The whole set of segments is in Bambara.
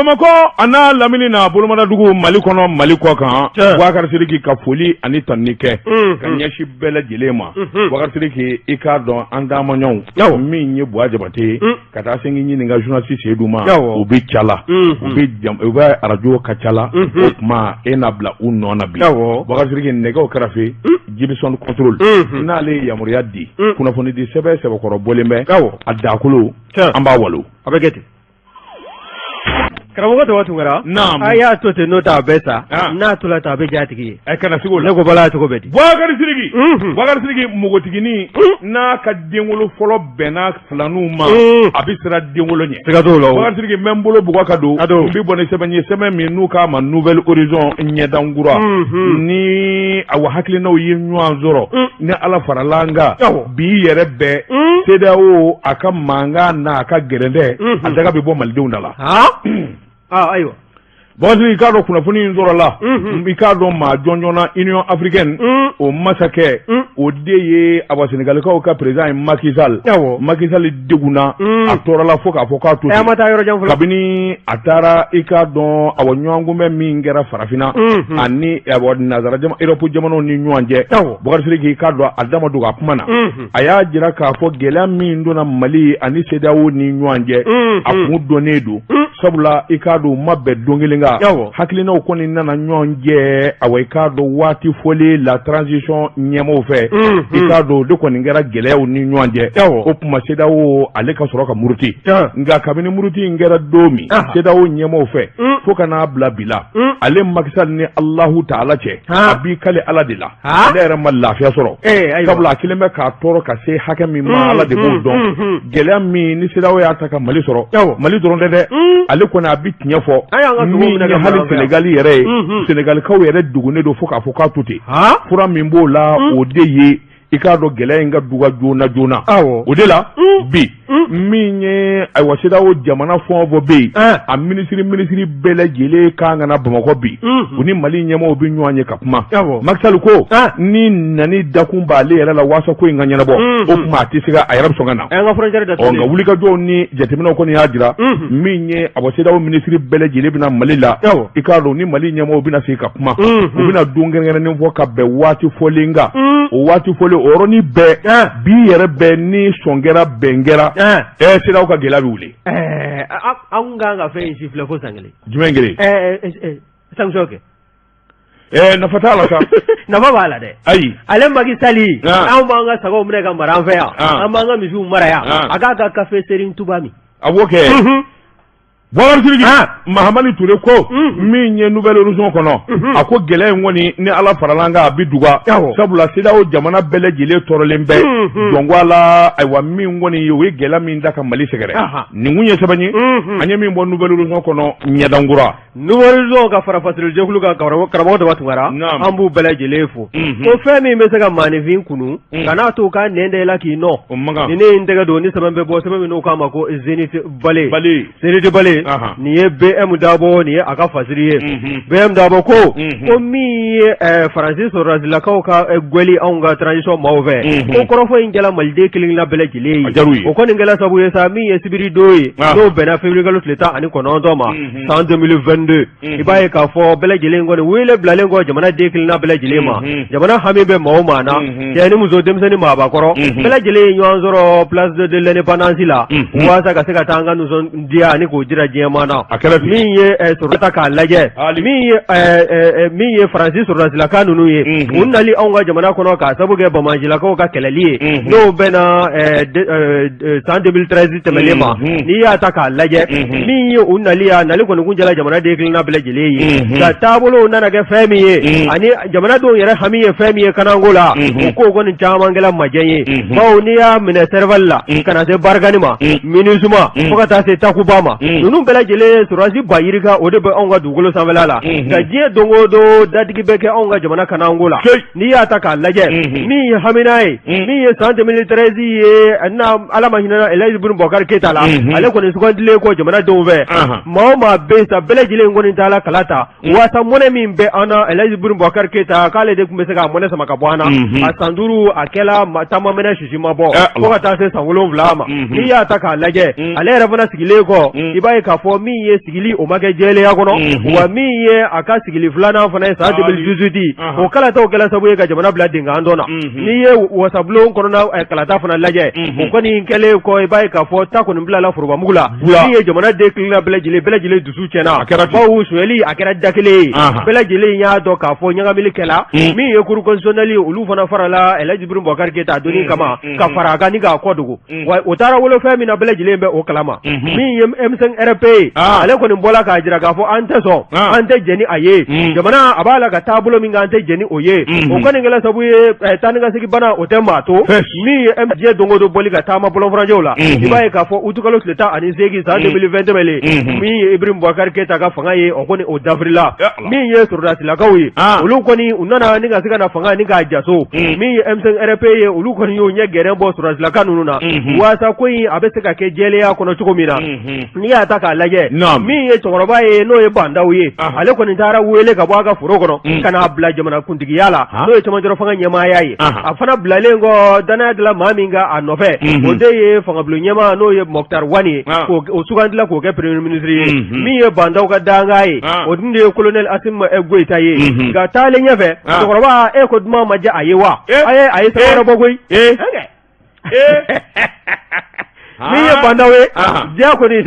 Bamakɔ a n'a lamini na bolomadadugu Mali kɔnɔ Mali kɔ kan Bubakari Sidiki ka foli ani tanuni kɛ ka ɲɛsin bɛɛ lajɛlen ma Bubakari Sidiki i k'a dɔn an taamaɲɔgɔnw min ye Buwa Jabate ye ka taa se ɲininka journaliste Seyidu ma u bɛ ca la u bɛ arajo ka ca la o tuma e n'a bila u nɔ na bi Bubakari Sidiki nɛgɛw kɛrɛfɛ Jibisɔn contrôle n'ale ye yamaruya di kunnafoni di sɛbɛn sɛbɛkɔrɔ bɔlen bɛ a dakolo an b'a walo a bɛ kɛ ten karamɔgɔ Daba Tunkara a y'a to ten n'o tɛ a bɛ sa n'a tola ten a bɛ diya a tigi ye ɛ kana sigi o la ne ko bala cogo bɛ di Bubakari Sidiki Bubakari Sidiki npogotiginin n'a ka denwolo fɔlɔ bɛnna filaninw ma a bɛ siran denwolo ɲɛ siga t'o la o Bubakari Sidiki n bɛ n bolo bugɔ ka don n bɛ bɔ ni sɛbɛn ye sɛbɛn min n'u k'a ma Nouvel Horizon ɲɛdankura ni awa hakilinaw ye ɲɔgɔn sɔrɔ ni Ala farala an kan bi yɛrɛ bɛɛ CEDEAO a ka mankan n'a ka gɛrɛntɛ a daga bɛ bɔ malidenw da la ayiwa Bubakari i k'a dɔn kunnafoni in sɔrɔla i k'a dɔn maa jɔnjɔn na Union africaine o masakɛ o de ye awa Senegalikaw ka président ye Macky Sall Macky Sall degunna a tɔɔrɔla fo k'a fɔ k'a to ten kabini a taara i k'a dɔn awa ɲɔgɔnkunbɛn min kɛra farafinna ani awa nansara Europe jamanaw ni ɲɔgɔn cɛ Bubakari Sidiki i k'a dɔn a da ma dogo a kuma na a y'a jira k'a fɔ gɛlɛya min donna Mali ani CEDEAO ni ɲɔgɔn cɛ a kun dɔnnen don sabula i k'a dɔn u ma bɛn don kelen kan hakilinaw kɔni nana ɲɔgɔn jɛ awa i k'a dɔn waati fɔlen la transition ɲɛmaaw fɛ i k'a dɔn o de kɔni kɛra gɛlɛyaw ni ɲɔgɔn cɛ o tuma CEDEAO ale ka sɔrɔ ka muruti nka kabini muruti in kɛra don min CEDEAO ɲɛmaaw fɛ fo ka n'a bila bi la ale Macky Sall ni Alahu taala cɛ a b'i kali Ala de la ale yɛrɛ ma lafiya sɔrɔ sabula a kelen bɛ k'a tɔɔrɔ ka se hakɛ min ma Ala de b'o dɔn gɛlɛya min ni CEDEAO y'a ta ka Mali sɔrɔ Mali dɔrɔn tɛ dɛ ale kɔni a bɛ tiɲɛ fɔ min ye hali Senegali yɛrɛ ye Senegalikaw yɛrɛ degunnen don fo k'a fɔ k'a to ten fura min b'o la o de ye i k'a dɔn gɛlɛya in ka duga joona joona o de la bi min ye ayiwa CEDEAO jamana fɛn o fɛn bɛ yen a minisiri minisiri bɛɛ lajɛlen kan ka na Bamakɔ bi u ni Mali ɲɛmaaw bɛ ɲɔgɔn ye ka kuma Macky Sall ko ni nani dakun b'ale yɛrɛ la waasa ko in ka ɲɛnabɔ o tuma a tɛ se a yɛrɛ bɛ sɔn ka na nka wulikajɔw ni jateminɛw kɔni y'a jira min ye awa CEDEAO minisiri bɛɛ lajɛlen bɛ na Mali la i k'a dɔn ni Mali ɲɛmaaw bɛna sigi ka kuma u bɛna don kɛrɛnkɛrɛnnen fɔ ka bɛn waati fɔlen kan o waati fɔlen o yɔrɔnin bɛɛ bi yɛrɛ bɛɛ ni sɔn kɛra bɛn kɛra CEDEAO ka gɛlɛya bɛ wuli anw kan ka fɛn in sifilɛ fo san kelen jumɛn kelen sanction kɛ nafa t'a la sa nafa b'a la dɛ ayi ale Macky Sall anw b'an ka sagaw minɛ ka mara an fɛ yan an b'an ka misiw mara yan a k'a ka kafe Serigne Touba min a b'o kɛ Bubakari Sidiki Mahamani Ture ko min ye Nouvel Horizon kɔnɔ a ko gɛlɛya in kɔni ni Ala farala an kan a bɛ duga sabula CEDEAO jamana bɛɛ lajɛlen tɔɔrɔlen bɛ dɔnko a la ayiwa min kɔni ye o ye gɛlɛya min da ka Mali sɛgɛrɛ nin kun ye sɛbɛn ye an ye min bɔ Nouvel Horizon kɔnɔ ɲɛdankura Nouvel Horizon ka fara fasirijɛkulu kan karamɔgɔ Daba Tunkara an b'u bɛɛ lajɛlen fo ko fɛn min bɛ se ka maaninfin kunu kan'a to k'a nɛn da i la k'i nɔ ni ne ye n tɛgɛ don ni sɛbɛn bɛ bɔ sɛbɛn min n'u k'a ma ko Zenith Balé Zenith Balé nin ye BM Dabo nin ye a ka fasiri ye BM Dabo ko ko min ye Faransi sɔrɔdasilakaw ka gwɛli anw ka transition maaw fɛ ko kɔrɔfɔ in kɛla maliden kelen-kelenna bɛɛ lajɛlen ye o kɔni kɛla sababu ye sa min ye sibiri don ye n'o bɛnna février kalo tile 19 ma san 2022 i b'a ye k'a fɔ bɛɛ lajɛlen kɔni wele bilalen kɔ jamana den kelenna bɛɛ lajɛlen ma jamana hami bɛ maa o maa na cɛ ni muso denmisɛnnin maabakɔrɔ bɛɛ lajɛlen ye ɲɔgɔn sɔrɔ place de l'indépendance la walasa ka se ka taa an ka nisɔndiya ani k'o jira diɲɛmaa na min ye sɔrɔ ta k'a lajɛ min ye Faransi sɔrɔdasilaka ninnu ye u nali anw ka jamana kɔnɔ k'a sababu kɛ banbaancilakaw ka kɛlɛli ye n'o bɛnna san 2013 tɛmɛnen ma n'i y'a ta k'a lajɛ min ye u nali a nali kɔni kun jala jamanaden kelenna bɛɛ lajɛlen ye nka taabolow nana kɛ fɛn min ye ani jamanadenw yɛrɛ hami ye fɛn min ye kananko la o kow kɔni caman kɛla majɛ ye bawo n'i y'a minɛ Serval la ka na se Barkhane ma MINUSMA fo ka taa se Takuba ma ninnu bɛɛ lajɛlen sɔrɔdasi ba yirika o de bɛ anw ka dugukolo sanfɛla la nka diɲɛ don o don dadigi bɛ kɛ anw ka jamana kananko la n'i y'a ta k'a lajɛ min ye hamina ye min ye san 2013 ye n'a Ala ma hinɛ Elhaji Boubacar Keita la ale kɔni sugandilen kɔ jamanadenw fɛ maa o maa bɛ yen sa bɛɛ lajɛlen lajɛlen kɔni taala kala ta waasa mɔnɛ min bɛ an na Elhaji Ibrahim Boubacar Keita k'ale de tun bɛ se ka mɔnɛ sama ka bɔ an na a san 5 a kɛla taama mɛnɛ sisi ma bɔ fo ka taa se san 7 ma n'i y'a ta k'a lajɛ ale yɛrɛ fana sigilen kɔ i b'a ye k'a fɔ min ye sigili o ma kɛ jɛlenya kɔnɔ wa min ye a ka sigili filanan fana ye san 2018 o kalataw kɛla sababu ye ka jamana bila denkan dɔ na n'i ye wasabulon kɔnɔna kalata fana lajɛ o kɔni kɛlen kɔ i b'a ye k'a fɔ ta kɔni bilala forobamugu la min ye jamana den kelenna bɛɛ lajɛlen dusu tiɲɛna bawo sonyɛli a kɛra da kelen ye bɛɛ lajɛlen y'a dɔn k'a fɔ ɲagamili kɛla min ye cour constitutionnelle olu fana farala Elhaji Ibrahim Boubacar Keita doni kama ka fara a kan ni k'a kɔ dogo wa o taara wolo fɛn min na bɛɛ lajɛlen bɛ o kalama min ye M5 RP ye ale kɔni bɔla k'a jira k'a fɔ an tɛ sɔn an tɛ jɛn ni a ye jamana a b'a la ka taabolo min kan an tɛ jɛn ni o ye o kɔni kɛla sababu ye taa ni ka segin bana o tɛ maa to min ye diɲɛ don o don bɔli ka taama bɔlɔn furancɛw la i b'a ye k'a fɔ utukalo tile 18 san 2020 tɛmɛlen min ye Ibrahim Boubacar Keita ka fanga ye o kɔni o dafirila min ye sɔrɔdasilakaw ye olu kɔni u nana ni ka se ka na fanga ni k'a jaso min ye M5 RP ye olu kɔni y'u ɲɛ gɛrɛn bɔ sɔrɔdasilaka ninnu na waasa ko in a bɛ se ka kɛ jɛlenya kɔnɔ cogo min na n'i y'a ta k'a lajɛ min ye cɛkɔrɔba ye n'o ye Bah N'Daw ye ale kɔni taara wele ka bɔ a ka foro kɔnɔ ka n'a bila jamanakuntigiya la n'o ye cɛmancɛrɔ fanga ɲɛmaaya ye a fana bilalen kɔ danaya dala maa min kan a nɔfɛ o de ye fangabulon ɲɛmaa n'o ye Moctar Ouane ye k'o sugandila k'o kɛ premier ministre ye min ye Bah N'Daw ka dankan ye o dun de ye colonel Assimi Goïta ye nka taalen ɲɛfɛ cɛkɔrɔba e ko duman ma diya a ye wa a ye sɛbɛn wɛrɛ bɔ koyi min ye Bah N'Daw ye diya kɔni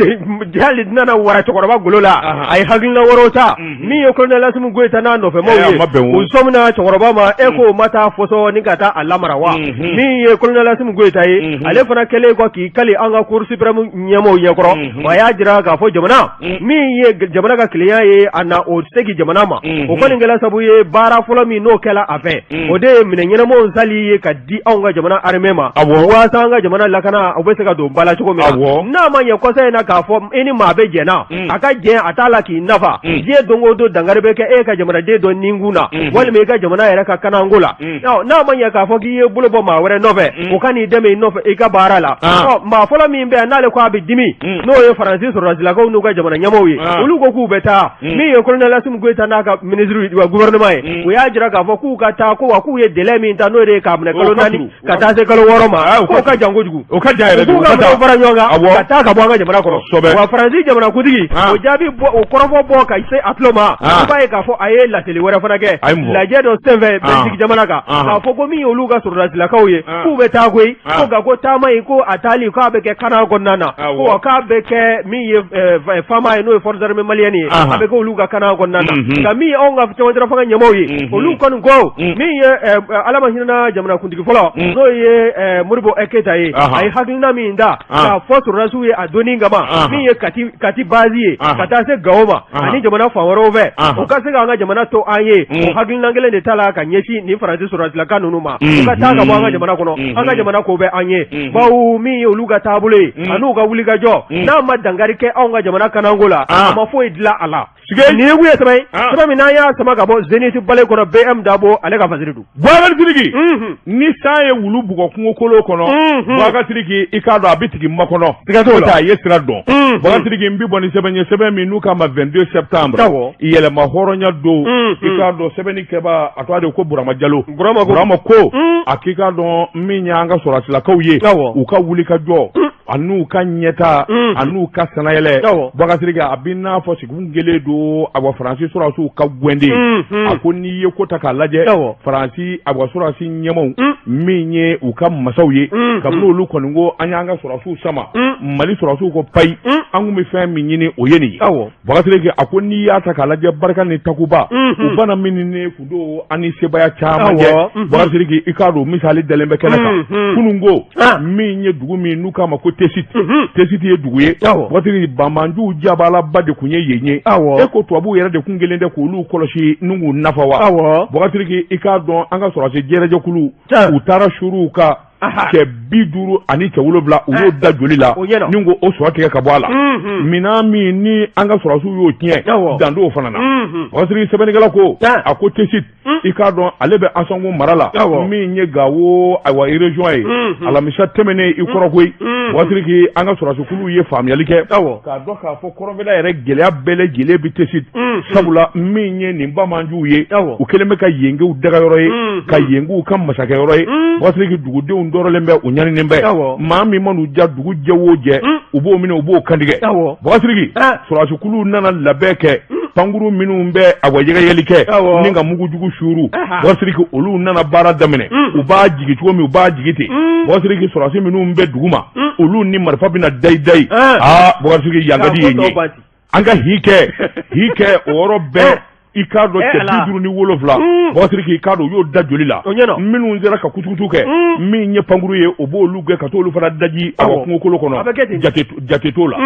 jali nana wara cɛkɔrɔba golo la a ye hakilina wɛrɛw ta min ye colonel Assimi Goïta n'a nɔfɛmaw ye u sɔmina cɛkɔrɔba ma e ko ma taa fɔsɔ ni ka taa a lamara wa min ye colonel Assimi Goïta ye ale fana kɛlen kɔ k'i kali an ka cour suprême ɲɛmaaw ɲɛkɔrɔ a y'a jira k'a fɔ jamana min ye jamana ka kelenya ye a na o segin jamana ma o kɔni kɛla sababu ye baara fɔlɔ min n'o kɛla a fɛ o de ye minɛn ɲɛnamaw sali ye ka di anw ka jamana armée ma waasa an ka jamana lakana o bɛ se ka don ba la cogo min na n'a ma ɲɛ kɔsa in na k'a fɔ i ni maa bɛ jɛn na a ka jɛn a t'a la k'i nafa diɲɛ don o don dankari bɛ kɛ e ka jamanaden dɔ ninkun na walima i ka jamana yɛrɛ ka kananko la n'a ma ɲɛ k'a fɔ k'i ye bolo bɔ maa wɛrɛ nɔfɛ o ka n'i dɛmɛ i nɔfɛ i ka baara la maa fɔlɔ min bɛ yan n'ale ko a bɛ dimi n'o ye Faransi sɔrɔdasilakaw n'u ka jamana ɲɛmaaw ye olu ko k'u bɛ taa min ye colonel Assimi Goïta n'a ka ministre wa gouvernement ye u y'a jira k'a fɔ k'u ka taa ko wa k'u ye délai min ta n'o de ye k'a minɛ kalo 4 ka taa se kalo 6 ma k'o ka jan kojugu o ka jan yɛrɛ k'u ka minɛnw fara ɲɔgɔn kan ka taa ka bɔ an ka jamana kɔnɔ wa Faransi jamanakuntigi o jaabi bɔ o kɔrɔfɔ bɔ ka se a tulo ma i b'a ye k'a fɔ a ye laseli wɛrɛ fana kɛ lajɛ dɔ senfɛ Belgique jamana kan k'a fɔ ko min ye olu ka sɔrɔdasilakaw ye k'u bɛ taa koyi ko nka ko taama in ko a taali k'a bɛ kɛ kana kɔnɔna na ko k'a bɛ kɛ min ye FAMa ye n'o ye forces armées maliennes ye a bɛ kɛ olu ka kana kɔnɔna na nka min ye anw ka cɛmancɛla fanga ɲɛmaaw ye olu kɔni ko min ye Ala ma hinɛna jamanakuntigi fɔlɔ n'o ye Modibo Keyita ye a ye hakilina min da k'a fɔ sɔrɔdasiw ye a donni kama min ye Kati base ye ka taa se Gawo ma ani jamana fan wɛrɛw fɛ u ka se k'an ka jamana to an ye o hakilina kelen de ta la ka ɲɛsin nin Faransi sɔrɔdasilaka ninnu ma u ka taa ka bɔ an ka jamana kɔnɔ an ka jamana ko bɛ an ye bawo min ye olu ka taabolo ye an'u ka wulikajɔ n'a ma dankari kɛ anw ka jamana kananko la a ma foyi dilan a la nin ye kun ye sɛbɛn ye sɛbɛn min n'an y'a sama ka bɔ Zenith Balé kɔnɔ BM Dabo ale ka fasiri don. Boubacar Sidiki ni san ye wulu bugɔ kungokolon kɔnɔ Boubacar Sidiki i k'a dɔn a bɛ tigi makɔnɔ siga t'o la a ye sira dɔn Boubacar Sidiki n bɛ bɔ ni sɛbɛn ye sɛbɛn min n'u k'a ma 22 septembre yɛlɛma hɔrɔnya don i k'a dɔn sɛbɛnni kɛbaa a tɔgɔ de ko Burama Jalo Burama ko a k'i k'a dɔn min y'an ka sɔrɔdasilakaw ye u ka wulikajɔ an'u ka ɲɛta an'u ka sanayɛlɛ Boubacar Sidiki a bɛ n'a fɔ sigun kelen don awa Faransi sɔrɔdasiw ka gwɛnden a ko n'i ye ko ta k'a lajɛ Faransi awa sɔrɔdasi ɲɛmaaw min ye u ka masaw ye kabini olu kɔni ko an y'an ka sɔrɔdasiw sama Mali sɔrɔdasiw ko payi an kun bɛ fɛn min ɲini o ye nin ye Boubacar Sidiki a ko n'i y'a ta k'a lajɛ barika ni takuba u bana min ni kun don ani sebaaya caman jɛ Boubacar Sidiki i k'a dɔn misali dalen bɛ kɛnɛ kan kunun ko min ye dugu min n'u k'a ma ko Tessit Tessit ye dugu ye Boubacar Sidiki banbanjuw jabalaba de kun ye yen ye e ko tubabuw yɛrɛ de kun kelen tɛ k'olu kɔlɔsi n'u k'u nafa wa Boubacar Sidiki i k'a dɔn an ka sɔrɔdasi jɛrɛjɛkulu u taara suruw kan. Cɛ 50 ani cɛ 7 u y'o da joli la ni ko o sɔrɔ tigɛ ka bɔ a la. Minɛn min ni an ka sɔrɔdasiw y'o tiɲɛ, dan t'o fana na. Bubakari Sidiki, sɛbɛnnikɛla ko a ko Tessit, i k'a dɔn ale bɛ Ansongo mara la, min ye Gawo ayiwa région ye. Alamisa tɛmɛnen i kɔrɔ koyi, Bubakari Sidiki, an ka sɔrɔdasikuluw ye faamuyali kɛ k'a dɔn k'a fɔ kɔrɔnfɛla yɛrɛ gɛlɛya bɛɛ lajɛlen bɛ Tessit, sabula min ye nin banbaanciw ye, u kɛlen bɛ ka yen k'u dagayɔrɔ ye, ka yen k'u ka masakɛyɔrɔ ye. Bubakari Sidiki, dugudenw tɔɔrɔlen bɛ, u ɲaninen bɛ. Maa min man'u ja, dugu jɛ o jɛ, u b'o minɛ, u b'o kantigɛ. Bubakari Sidiki, sɔrɔdasikuluw nana labɛn kɛ. Pankuru minnu bɛ awa yɛgɛyɛli kɛ ni ka mugujugu suuru, Bubakari Sidiki, olu nana baara daminɛ. U b'a jigi cogo min, u b'a jigi ten. Bubakari Sidiki, sɔrɔdasi minnu bɛ dugu ma, olu ni marifa bɛna dayi dayi. Aa, Bubakari Sidiki, yan ka di yen ye. An ka hi kɛ hi kɛ o yɔrɔ bɛɛ. I k'a dɔn cɛ 57, Bubakari Sidiki, i k'a dɔn u y'o da joli la. Minnu sera ka kutukutu kɛ, min ye pankuru ye, o b'olu gɛn ka t'olu fana daji awa kungokolo kɔnɔ, jate t'o la.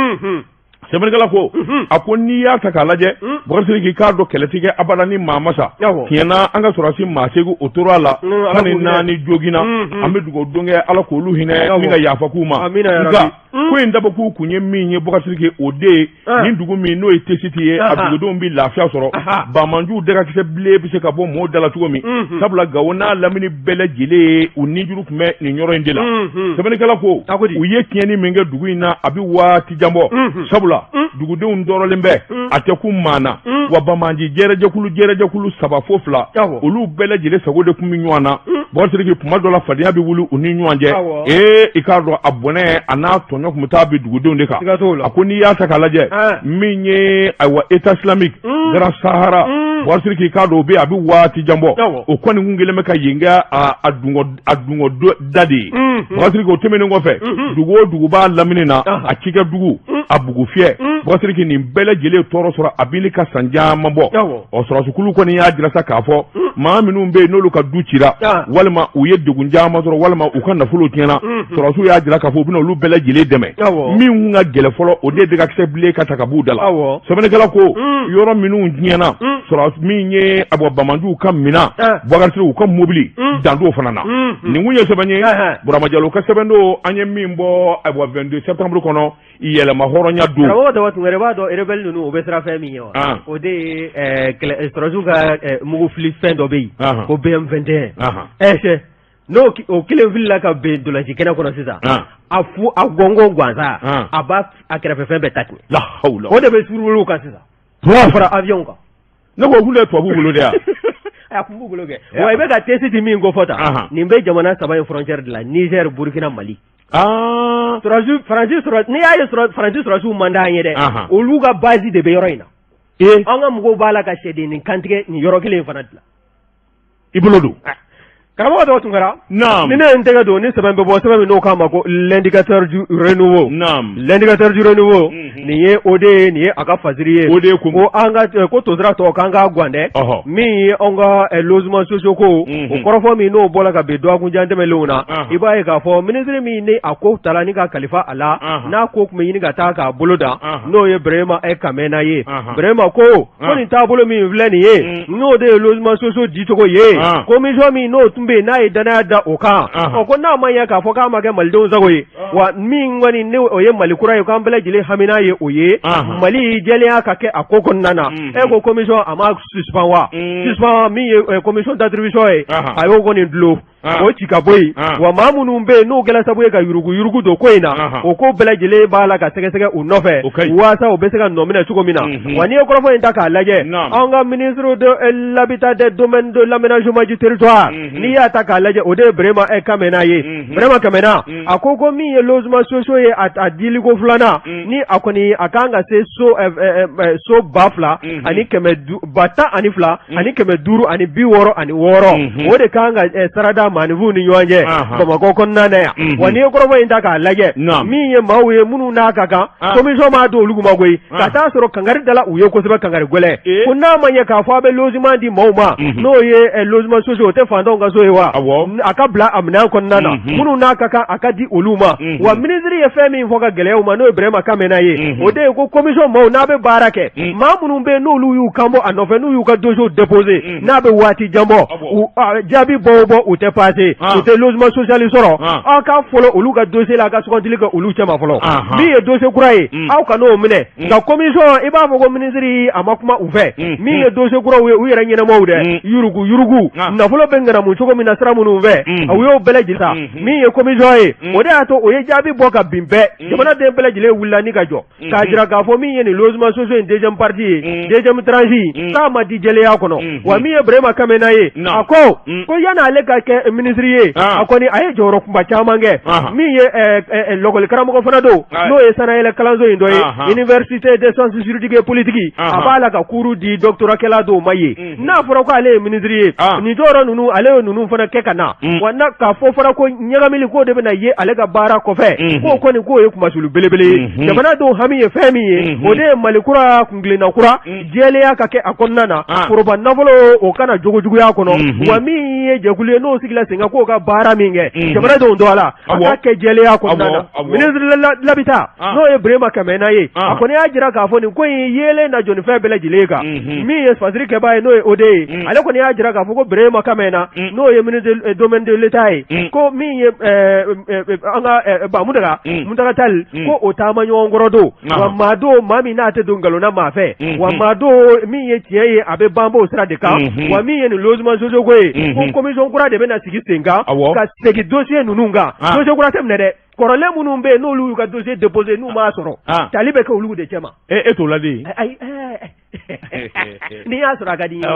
Sɛbɛnnikɛla ko a ko n'i y'a ta k'a lajɛ, Bubakari Sidiki, k'a dɔn kɛlɛ tɛ kɛ abada ni maa ma sa. Tiɲɛ na, an ka sɔrɔdasi maa 8, o tora a la, 14 joginna. An bɛ dugawu don kɛ, Ala k'olu hinɛ ni ka yafa k'u ma. Nka ko in dabɔkun kun ye min ye, Bubakari Sidiki, o de ye nin dugu min n'o ye Tessit ye, a dugudenw bɛ lafiya sɔrɔ, banbaanciw dagakisɛ bilen bɛ se ka bɔ mɔɔw da la cogo min, sabula Gawo n'a lamini bɛɛ lajɛlen ye, u nijuru tun bɛ nin yɔrɔ in de la. Sɛbɛnnikɛla ko u ye tiɲɛni min kɛ dugu in na, a bɛ waati jan bɔ, sabula dugudenw tɔɔrɔlen bɛ, a tɛ kun maa na. Wa banbaanci jɛrɛjɛkulu 3 fo 2, olu bɛɛ lajɛlen sago de tun bɛ ɲɔgɔn na. Bubakari Sidiki, kuma dɔ la fadenya bɛ wuli u ni ɲɔgɔn cɛ. Ee, i k'a dɔn a bɔnɛ a n'a tɔɲɔ tun bɛ taa bin dugudenw de kan. A ko n'i y'a ta k'a lajɛ, min ye ayiwa État islamique Grand Sahara, Bubakari Sidiki, i k'a dɔn o bɛ a bɛ waati jan bɔ, o kɔni kun kɛlen bɛ ka yen kɛ a dungɔ da de ye. Bubakari Sidiki, o tɛmɛnen kɔfɛ, dugu o dugu b'a lamini na, a cikɛ dugu, a bugufiyɛ, Bubakari Sidiki, nin bɛɛ lajɛlen tɔɔrɔ sɔrɔ a bɛ ka san caman bɔ. Ɔ, sɔrɔdasikulu kɔni y'a jira sa k'a fɔ maa minnu bɛ yen n'olu ka du cira, walima u ye degun caman sɔrɔ, walima u ka nafolo tiɲɛna, sɔrɔdasiw y'a jira k'a fɔ u bɛna olu bɛɛ lajɛlen dɛmɛ. Min kun ka gɛlɛn fɔlɔ, o de ye dagakisɛ bilen ka ta ka b'u da la. Sɛbɛnnikɛla ko yɔrɔ minnu tiɲɛna, sɔrɔdasi min ye a bɔ banbaanciw ka minɛn, Bubakari Sidiki, u ka mobili, dan t'o fana na. Nin kun ye sɛbɛn ye, Burama Jalo ka sɛbɛn don, an ye min bɔ ayiwa 22 septembre kɔnɔ, yɛlɛma hɔrɔnya don. Karamɔgɔ Daba Tunkara, i b'a dɔn rebelle ninnu, u bɛ siran fɛn min ye wa? O de ye kɛlɛ sɔrɔdasiw ka mugufili fɛn dɔ bɛ yen ko BM21. Ɛ, n'o o kelen filila ka ben ntolanci kɛnɛ kɔnɔ sisan, a fu a gɔngɔn gansan, a b'a a kɛrɛfɛ fɛn bɛɛ ta tiɲɛ. La hawla. O de bɛ survol kan sisan. Fara avion kan. Ne ko k'olu ye tubabuw bolo de yan. A kun b'u bolo kɛ. Wa i bɛ ka Tessit min ko fɔ tan, nin bɛ jamana 3 in frontière de la: Niger, Burkina, Mali. Sɔrɔdasi Faransi sɔrɔ, n'i y'a ye Faransi sɔrɔdasiw man d'an ye dɛ, olu ka base de bɛ yɔrɔ in na. An ka mɔgɔw b'a la ka sɛdennin kantigɛ nin yɔrɔ kelen in fana dilan. I bolo don. Karamɔgɔ Daba Tunkara. Naam. Ni ne ye n tɛgɛ don ni sɛbɛn bɛ bɔ, sɛbɛn min n'o k'a ma ko L'indicateur du renouveau. Naam. L'indicateur du renouveau. Nin ye o de ye, nin ye a ka fasiri ye. O de ye ko. Ko an ka ko tosira tɔ k'an k'a guwan dɛ. Min ye anw ka logement sociaux ko, o kɔrɔfɔ min n'o bɔra ka bin dɔgɔkun jan tɛmɛnlenw na, i b'a ye k'a fɔ ministre min ni a ko tala ni ka kalifa a la, n'a ko tun bɛ ɲini ka taa k'a bolo da, n'o ye Birahima Kamena ye. Birahima ko ko nin taabolo min filɛ nin ye, n'o de ye logement sociaux dicogo ye, commission min n'o tun bɛ yen n'a ye danaya da o kan, ɔ, ko n'a ma ɲɛ k'a fɔ k'a ma kɛ malidenw sago ye, wa min kɔni ni o ye Mali kura ye, k'an bɛɛ lajɛlen hamina ye o ye, Mali jɛlenya ka kɛ a ko kɔnɔna na. E ko commission a ma suspend wa suspend, min ye commission d'attribution ye, a y'o kɔni dulon, o ci ka bɔ yen. Wa maa minnu bɛ yen n'o kɛra sababu ye ka yurugu yurugu don ko in na, o ko bɛɛ lajɛlen b'a la ka sɛgɛsɛgɛ u nɔfɛ waasa u bɛ se ka nɔ minɛ cogo min na. Wa n'i ye kɔrɔfɔ in ta k'a lajɛ, an ka ministre de l'habitat, des domaines, de l'aménagement du territoire, n'i y'a ta k'a lajɛ, o de ye Birahima Kamena ye. Birahima Kamena a ko ko min ye logement sociaux ye, a diliko filanan ni a kɔni a kan ka se so 12,566, o de kan ka sarada maaninfinw ni ɲɔgɔn cɛ Bamakɔ kɔnɔna na yan. Wa n'i ye kɔrɔfɔ in ta k'a lajɛ, min ye maaw ye minnu n'a ka kan, commission m'a d'olu ma koyi, ka taa sɔrɔ kangari dala u ye kosɛbɛ, kangari gɛlɛn, ko n'a ma ɲɛ k'a fɔ a bɛ logement di maaw ma, n'o ye logement sociaux, o tɛ fantanw ka so ye wa a ka bila a minɛn kɔnɔna na minnu n'a ka kan a ka di olu ma wa minisiri ye fɛn min fɔ ka gɛlɛya u ma n'o ye Burema Kamena ye o de ye ko commission maaw n'a bɛ baara kɛ maa minnu bɛ yen n'olu y'u kan bɔ a nɔfɛ n'u y'u ka dossiers déposer n'a bɛ waati jan bɔ jaabi bɔ o bɔ u tɛ passer u tɛ logement social sɔrɔ aw ka fɔlɔ olu ka dossier la a ka sugandili kɛ olu cɛma fɔlɔ min ye dossier kura ye aw kan'o minɛ nka commission i b'a fɔ ko minisiri a ma kuma u fɛ min ye dossier kuraw ye u yɛrɛ ɲɛnamaw dɛ yurugu yurugu nafolo bɛ ŋanamu cogo min na sira minnu fɛ u y'o bɛɛ lajɛlen ta min ye commission ye o de y'a to o ye jaabi bɔ ka bin bɛɛ jamanaden bɛɛ lajɛlen wulila ni ka jɔ k'a jira k'a fɔ min ye nin logement sociaux in deuxième partie ye deuxième tranche k'a ma di jɛlenya kɔnɔ wa min ye Burema Kamena ye a ko ko yanni ale ka kɛ minisiri ye a kɔni a ye jɔyɔrɔ kunba caman kɛ min ye lɔkɔli karamɔgɔ fana don n'o ye sanayɛlɛ kalanso in dɔ ye université des sciences juridiques et politiques a b'a la ka cours di doctorat kɛla dɔw ma yen n'a fɔra ko ale ye minisiri ye nin jɔyɔrɔ ninnu ale ye ninnu fana kɛ ka na wa k'a fɔ fana ko ɲagamili k'o de bɛna ye ale ka baara kɔfɛ k'o kɔni k'o ye kunmasuli belebele ye jamanadenw hami ye fɛn min ye o de ye Mali kura kuntilenna kura jɛlenya ka kɛ a kɔnɔna na foroba nafolo o kana jogojuguya kɔnɔ wa min ye jɛkulu ye n'o sigila sen kan k'o ka baara min kɛ jamanadenw dɔ a la a ka kɛ jɛlenya kɔnɔna na ministre de l'habitat n'o ye Burema Kamena ye a kɔni y'a jira k'a fɔ nin ko in yeelen na jɔ ni fɛn bɛɛ lajɛlen kan min ye fasiri kɛbaa ye n'o ye OD ye ale kɔni y'a jira k'a fɔ ko Burema Kamena n'o ye ministre domaine de l'État ye ko min ye an ka ba Muntaga Tall ko o taama ɲɔgɔn kɔrɔ don wa maa don maa min n'a tɛ don nkalon na maa fɛ wa maa don min ye tiɲɛ ye a bɛ banba o sira de kan wa min ye nin logement sociaux ko ye ko commission kura de bɛna sigi sen kan ka segin dossier ninnu kan dossier kura tɛ minɛ dɛ kɔrɔlen minnu bɛ yen n'olu y'u ka dossier déposer n'u m'a sɔrɔ tali bɛ kɛ olu de cɛma. E t'o ladi. Ayi n'i y'a sɔrɔ a ka di n ye.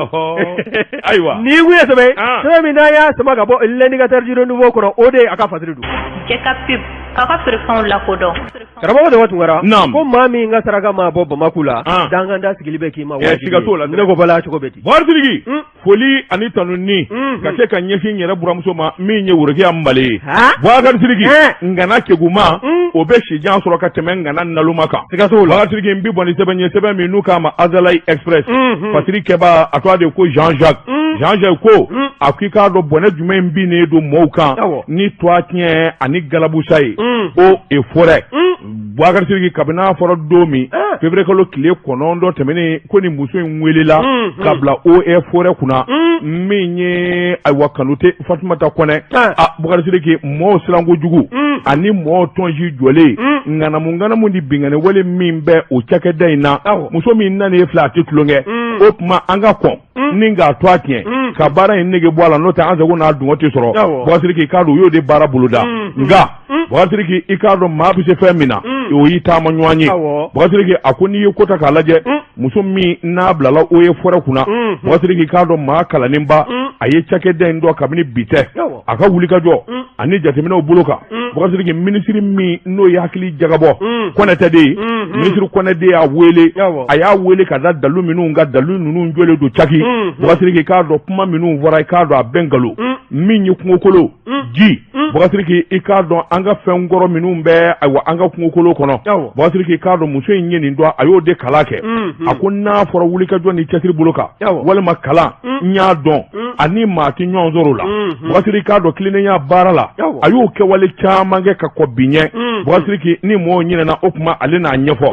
Ayiwa n'i kun ye sɛbɛn sɛbɛn min n'an y'a sama ka bɔ l'indicateur du renouveau kɔnɔ o de ye a ka fasiri don. Cɛ ka pub k'a ka feerefɛnw lakodɔn. Karamɔgɔ Daba Tunkara. Naamu. Ko maa min ka saraka ma bɔ Bamako la. Danganda sigili bɛ k'i ma wajibi ye. Siga t'o la. Ne ko bala cogo bɛ di. Buhari Sidiki. Foli ani tanuni ka se ka ɲɛsin n yɛrɛ buramuso ma min ye Worokiya Nbale ye. Bubakari Sidiki ngana keguma o bɛ sijan sɔrɔ ka tɛmɛ ngana naloma kan. Siga t'o la. Bubakari Sidiki n bi bɔ ni sɛbɛn ye sɛbɛn min n'u k'a ma Azalaï Express. Fasiri kɛbaa a tɔgɔ de ko Jean Jacques. Jean Jacques ko a ko i k'a dɔn bɔnɛ jumɛn binnen don mɔɔw kan ni toit tiɲɛ ani galabusa ye. Eaux et forêts. Bubakari Sidiki kabini a fɔra don min février kalo tile 9 tɛmɛnen ko ni muso in welela ka bila eaux et forêts kunna min ye ayiwa Kanute Fatumata Kɔnɛ a Bubakari Sidiki mɔɔw siranko jugu ani mɔɔw tɔnsi jɔlen ŋanamu ŋanamu ni binkanni wale min bɛ o cakɛda in na muso min nanen filɛ a tɛ tulonkɛ o tuma an ka kɔn ni k'a to a tiɲɛ ka baara in nege bɔ a la n'o tɛ an sago n'a dungɔ tɛ sɔrɔ Bubakari Sidiki i k'a dɔn u y'o de baara boloda nka Bubakari Sidiki i k'a dɔn maa bɛ se fɛn min na o y'i taama ɲɔgɔn ye Bubakari Sidiki a ko n'i ye ko ta k'a lajɛ muso min n'a bilala eaux et forêts kunna Bubakari Sidiki i k'a dɔn maa kalannenba a ye cakɛda in dɔn kabini bi tɛ a ka wulikajɔ ani jateminɛw bolo kan Bubakari Sidiki minisiri min n'o ye hakili jagabɔ Kɔnɛtɛ de ye minisiri Kɔnɛ de y'a wele a y'a wele ka da dalu minnu kan dalu ninnu jɔlen don caki Bubakari Sidiki i k'a dɔn kuma minnu fɔra i k'a dɔn a bɛɛ nkalon min ye kungokolo ji Bubakari Sidiki i k'a dɔn an ka fɛn kɔrɔ minnu bɛ ayiwa an ka kungokolo kɔnɔ Bubakari Sidiki i k'a dɔn muso in ye nin dɔn a y'o de kalan kɛ a ko n'a fɔra wulikajɔ ni cɛsiri bolo kan walima kalan n y'a dɔn ani maa tɛ ɲɔgɔn sɔrɔ o la Bubakari Sidiki i k'a dɔn tilennenya baara la a y'o kɛwale caman kɛ ka kɔn bi ɲɛ Bubakari Sidiki ni mɔgɔw ɲinɛna o kuma ale n'a ɲɛfɔ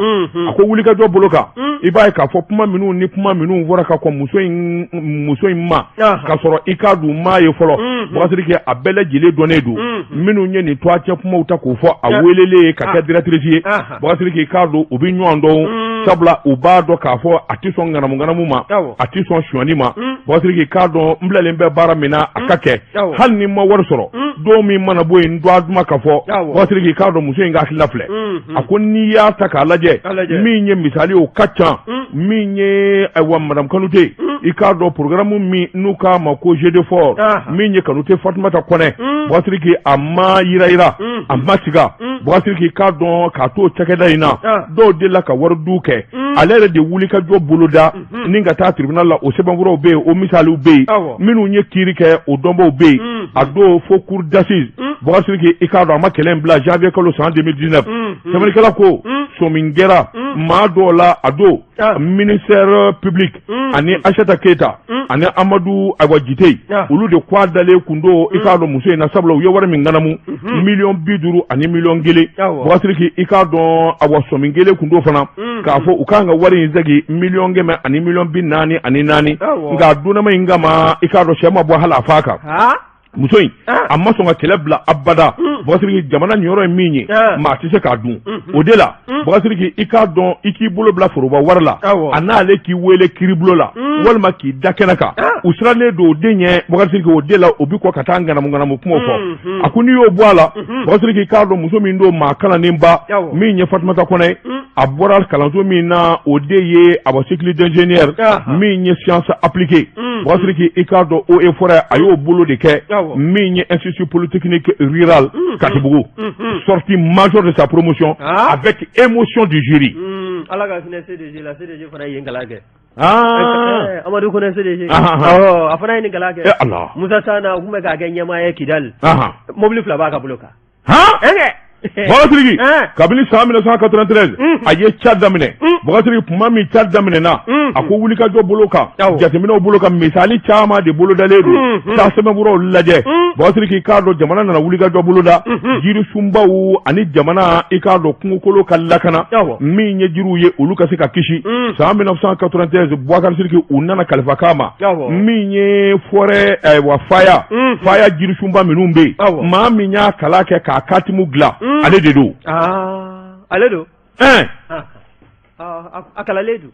a ko wulikajɔ bolo kan i b'a ye k'a fɔ kuma minnu ni kuma minnu fɔra ka kɔn muso in ma k'a sɔrɔ i k'a dun maa ye fɔlɔ Bubakari Sidiki a bɛɛ lajɛlen dɔnnen don minnu ye nin tɔgɔ cɛ kumaw ta k'o fɔ a welelen ka kɛ directrice ye Bubakari Sidiki i k'a dɔn u bɛ ɲɔgɔn dɔn sabula u b'a dɔn k'a fɔ a tɛ sɔn ŋanamuŋanamu ma a tɛ sɔn sonyani ma Bubakari Sidiki i k'a dɔn n bilalen bɛ baara min na a ka kɛ hali ni n ma wari sɔrɔ don min mana bɔ yen n dɔgɔ duman ka fɔ Bubakari Sidiki i k'a dɔn muso in ka hakilila filɛ a ko n'i y'a ta k'a lajɛ min ye misali o ka ca min ye ayiwa madame Kanute i k'a dɔn programme min n'u k'a ma ko jeu de fort min ye Kanute Fatumata Kɔnɛ Bubakari Sidiki a ma yirayira a ma siga Bubakari Sidiki i k'a dɔn k'a to cakɛda in na dɔw delila ka wari du kɛ ale yɛrɛ de wuli ka jɔ boloda ni ka taa tribunal la o sɛbɛnfuraw bɛ yen o misaliw bɛ yen minnu ye kiiri kɛ o dɔnbaw bɛ yen. A don fo cour d'assises, Boubacar Sidiki, i k'a dɔn a ma kɛlɛ in bila janvier kalo san 2019. Sɛbɛnnikɛla ko sɔmi kɛra maa dɔw la a don, ministère public ani Aïssata Keita ani Amadu ayiwa Jite, olu de ko a dalen kun don, i k'a dɔn, muso in na, sabula u ye wari min ŋanamu, 50 miliyɔn ani 1 miliyɔn. Boubacar Sidiki, i k'a dɔn, awa, sɔmi kelen kun don fana k'a fɔ u kan ka wari in segin 100 miliyɔn ani 44 miliyɔn. Nka a donnama in kama, i k'a dɔn, sɛ ma bɔ hali a fa kan. Muso in a ma sɔn ka kɛlɛ bila abada. Boubacar Sidiki, jamana niyɔrɔ ye min ye, maa tɛ se k'a dun. O de la, Boubacar Sidiki, i k'a dɔn, i k'i bolo bila foroba wari la, a n'ale k'i wele kiiribulon la walima k'i da kɛnɛ kan, u sirannen don o de ɲɛ. Boubacar Sidiki, o de la o bi kɔ ka taa ŋanamu ŋanamu kumaw fɔ. A ko n'i y'o bɔ a la, Boubacar Sidiki, i k'a dɔn, muso min don, maa kalannenba min ye Fatumata Kɔnɛ ye, a bɔra kalanso min na, o de ye awa cycle d'ingénieur min ye science appliquée. Boubacar Sidiki, i k'a dɔn, eaux et forêt, a y'o bolo de kɛ, min ye Institut polytechnique rural Katibugu, sortie major de sa promotion avec émotion du jury. Ala ka hinɛ CDG la, CDG fana ye yen kalan kɛ. Amadu Kone CDG, a fana ye nin kalan kɛ. Ala. Musa Sana, u tun bɛ k'a kɛ ɲɛmaa ye Kidali, mobili fila b'a ka bolo kan. Boubacar Sidiki, kabini san 1993 a ye ca daminɛ. Boubacar Sidiki, tuma min ca daminɛna, a ko wulikajɔ bolo kan, jateminɛw bolo kan, misali caman de bolodalen don. Taa sɛbɛnfuraw lajɛ. Boubacar Sidiki, k'a dɔn, jamana nana wulikajɔ boloda jirisunbaw ani jamana, i k'a dɔn, kungokolo ka lakana, min ye jiriw ye, olu ka se ka kisi. San 1993, Boubacar Sidiki, u nana kalifa k'a ma, min ye forêt, ayiwa, faya faya jirisunba minnu bɛ yen, maa min y'a kalan kɛ k'a katimu dilan, ale de don. Ale don. A kalalen don.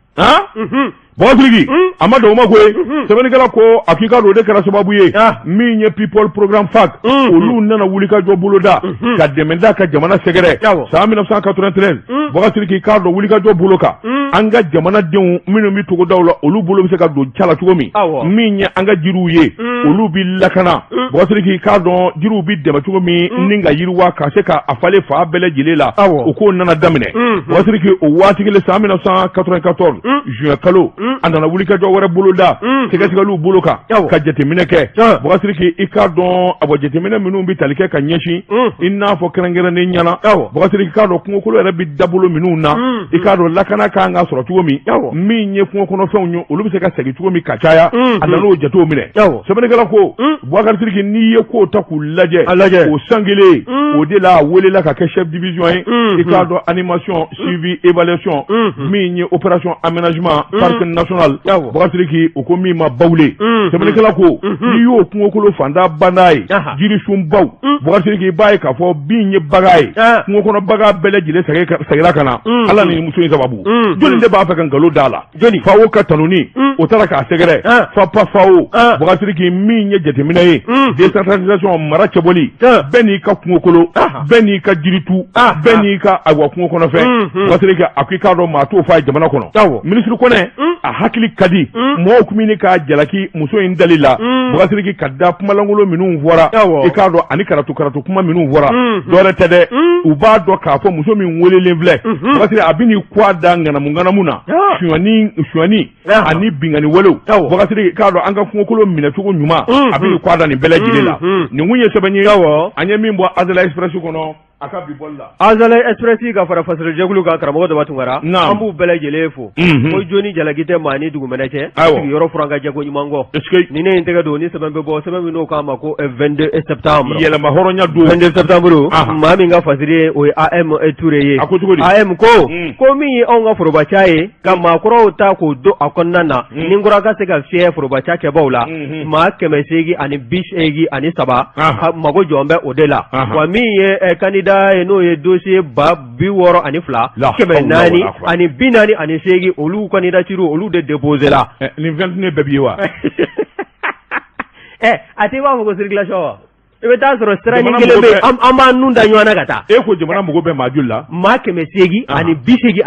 Boubacar Sidiki, a ma don o ma koyi. Sɛbɛnnikɛla ko a k'i ka don, o de kɛra sababu ye min ye People Programme FAC, olu nana wulikajɔ boloda ka dɛmɛ da ka jamana sɛgɛrɛ. San 1993, Boubacar Sidiki, k'a dɔn, wulikajɔ bolo kan, an ka jamanadenw minnu bɛ togodaw la, olu bolo bɛ se ka don ca la cogo min, min ye an ka jiriw ye, olu bɛ lakana. Boubacar Sidiki, k'a dɔn, jiriw bɛ dɛmɛ cogo min ni ka yiriwa ka se ka a falen fa bɛɛ lajɛlen la, o k'o nana daminɛ. Boubacar Sidiki, o waati kelen, san 1994 juin kalo, a nana wulikajɔ wɛrɛ boloda sɛgɛsɛgɛliw bolo kan ka jateminɛ kɛ. Boubacar Sidiki, i k'a dɔn, a bɔ jateminɛ minnu bɛ tali kɛ ka ɲɛsin, i n'a fɔ kɛrɛnkɛrɛnnen ɲɛna, Boubacar Sidiki, k'a dɔn, kungokolo yɛrɛ bɛ dabolo minnu na, i k'a dɔn, lakana kan ka sɔrɔ cogo min, min ye kungo kɔnɔfɛnw ye, olu bɛ se ka segin cogo min ka caya, a nan'o jatew minɛ. Sɛbɛnnikɛla ko, Boubacar Sidiki, n'i ye kow ta k'u lajɛ, o san kelen o de la, a welela ka kɛ chef division ye, i k'a dɔn, animation, suivi, évaluation, min ye opération aménagement parc national. Boubacar Sidiki, o ko min ma Bawule. Sɛbɛnnikɛla ko n'i y'o kungokolo fanda banda ye, jirisunbaw, Boubacar Sidiki, i b'a ye k'a fɔ bin ye bagan ye, kungo kɔnɔ bagan bɛɛ lajɛlen seginna ka na. Ala ni muso in sababu, jɔnni de b'a fɛ ka nkalon d'a la? FAO ka tanuni, o taara k'a sɛgɛrɛ FAPA FAO. Boubacar Sidiki, min ye jateminɛ ye, décentralisation, mara cɛbɔli, bɛɛ n'i ka kungokolo, bɛɛ n'i ka jiritu, bɛɛ n'i ka ayiwa kungo kɔnɔfɛn. Boubacar Sidiki, a ko i k'a dɔn, maa t'o fɔ a ye jamana kɔnɔ. Minisiri Kɔnɛ, a hakili ka di mɔgɔw kun bɛ k'a jalaki muso in dali la. Boubacar Sidiki, ka da kumalankolon minnu fɔra, i k'a dɔn, ani karatu karatu kuma minnu fɔra, dɔwɛrɛ tɛ dɛ, u b'a dɔn k'a fɔ muso min welelen filɛ, Boubacar Sidiki, a bɛ n'i kɔ a da ŋanamu ŋanamu na, sonyani sonyani ani binkani walew. Boubacar Sidiki, k'a dɔn, an ka kungokolo minɛcogo ɲuman, a bɛ n'i kɔ a da nin bɛɛ lajɛlen la. Nin kun ye sɛbɛn ye an ye min bɔ Azalaï Express kɔnɔ a ka bi bɔli la. Azalaï Express ka fara fasolijɛkulu kan, karamɔgɔ Daba Tunkara, an b'u bɛɛ lajɛlen fo. Ko joni jalaki tɛ maa ni dugumɛnɛ cɛ, sigiyɔrɔ furan ka jɛ ko ɲuman kɔ. Ni ne ye n tɛgɛ don ni sɛbɛn bɛ bɔ, sɛbɛn min n'o k'a ma ko 22 septembre, yɛlɛma hɔrɔnya don. 22 septembre, maa min ka fasiri ye, o ye AM Touré ye. A ko cogo di? AM ko ko min ye anw ka forobaca ye, ka maakɔrɔw ta k'o don a kɔnɔna na, ni kura ka se ka fiyɛ forobaca kɛbaw la, maa 883 mago jɔn bɛ o de la. Wa min ye candidat ye, n'o ye dossier 624 448, olu candidature, olu de déposé la. Nin 29 bɛɛ b'i ye wa? Ɛ, a tɛ i b'a fɔ ko circulation wa, i bɛ taa sɔrɔ sira ɲin kelen bɛ yen, an b'an nun da ɲɔgɔn na ka taa. E ko jamana mago bɛ maa joli la? Maa 883.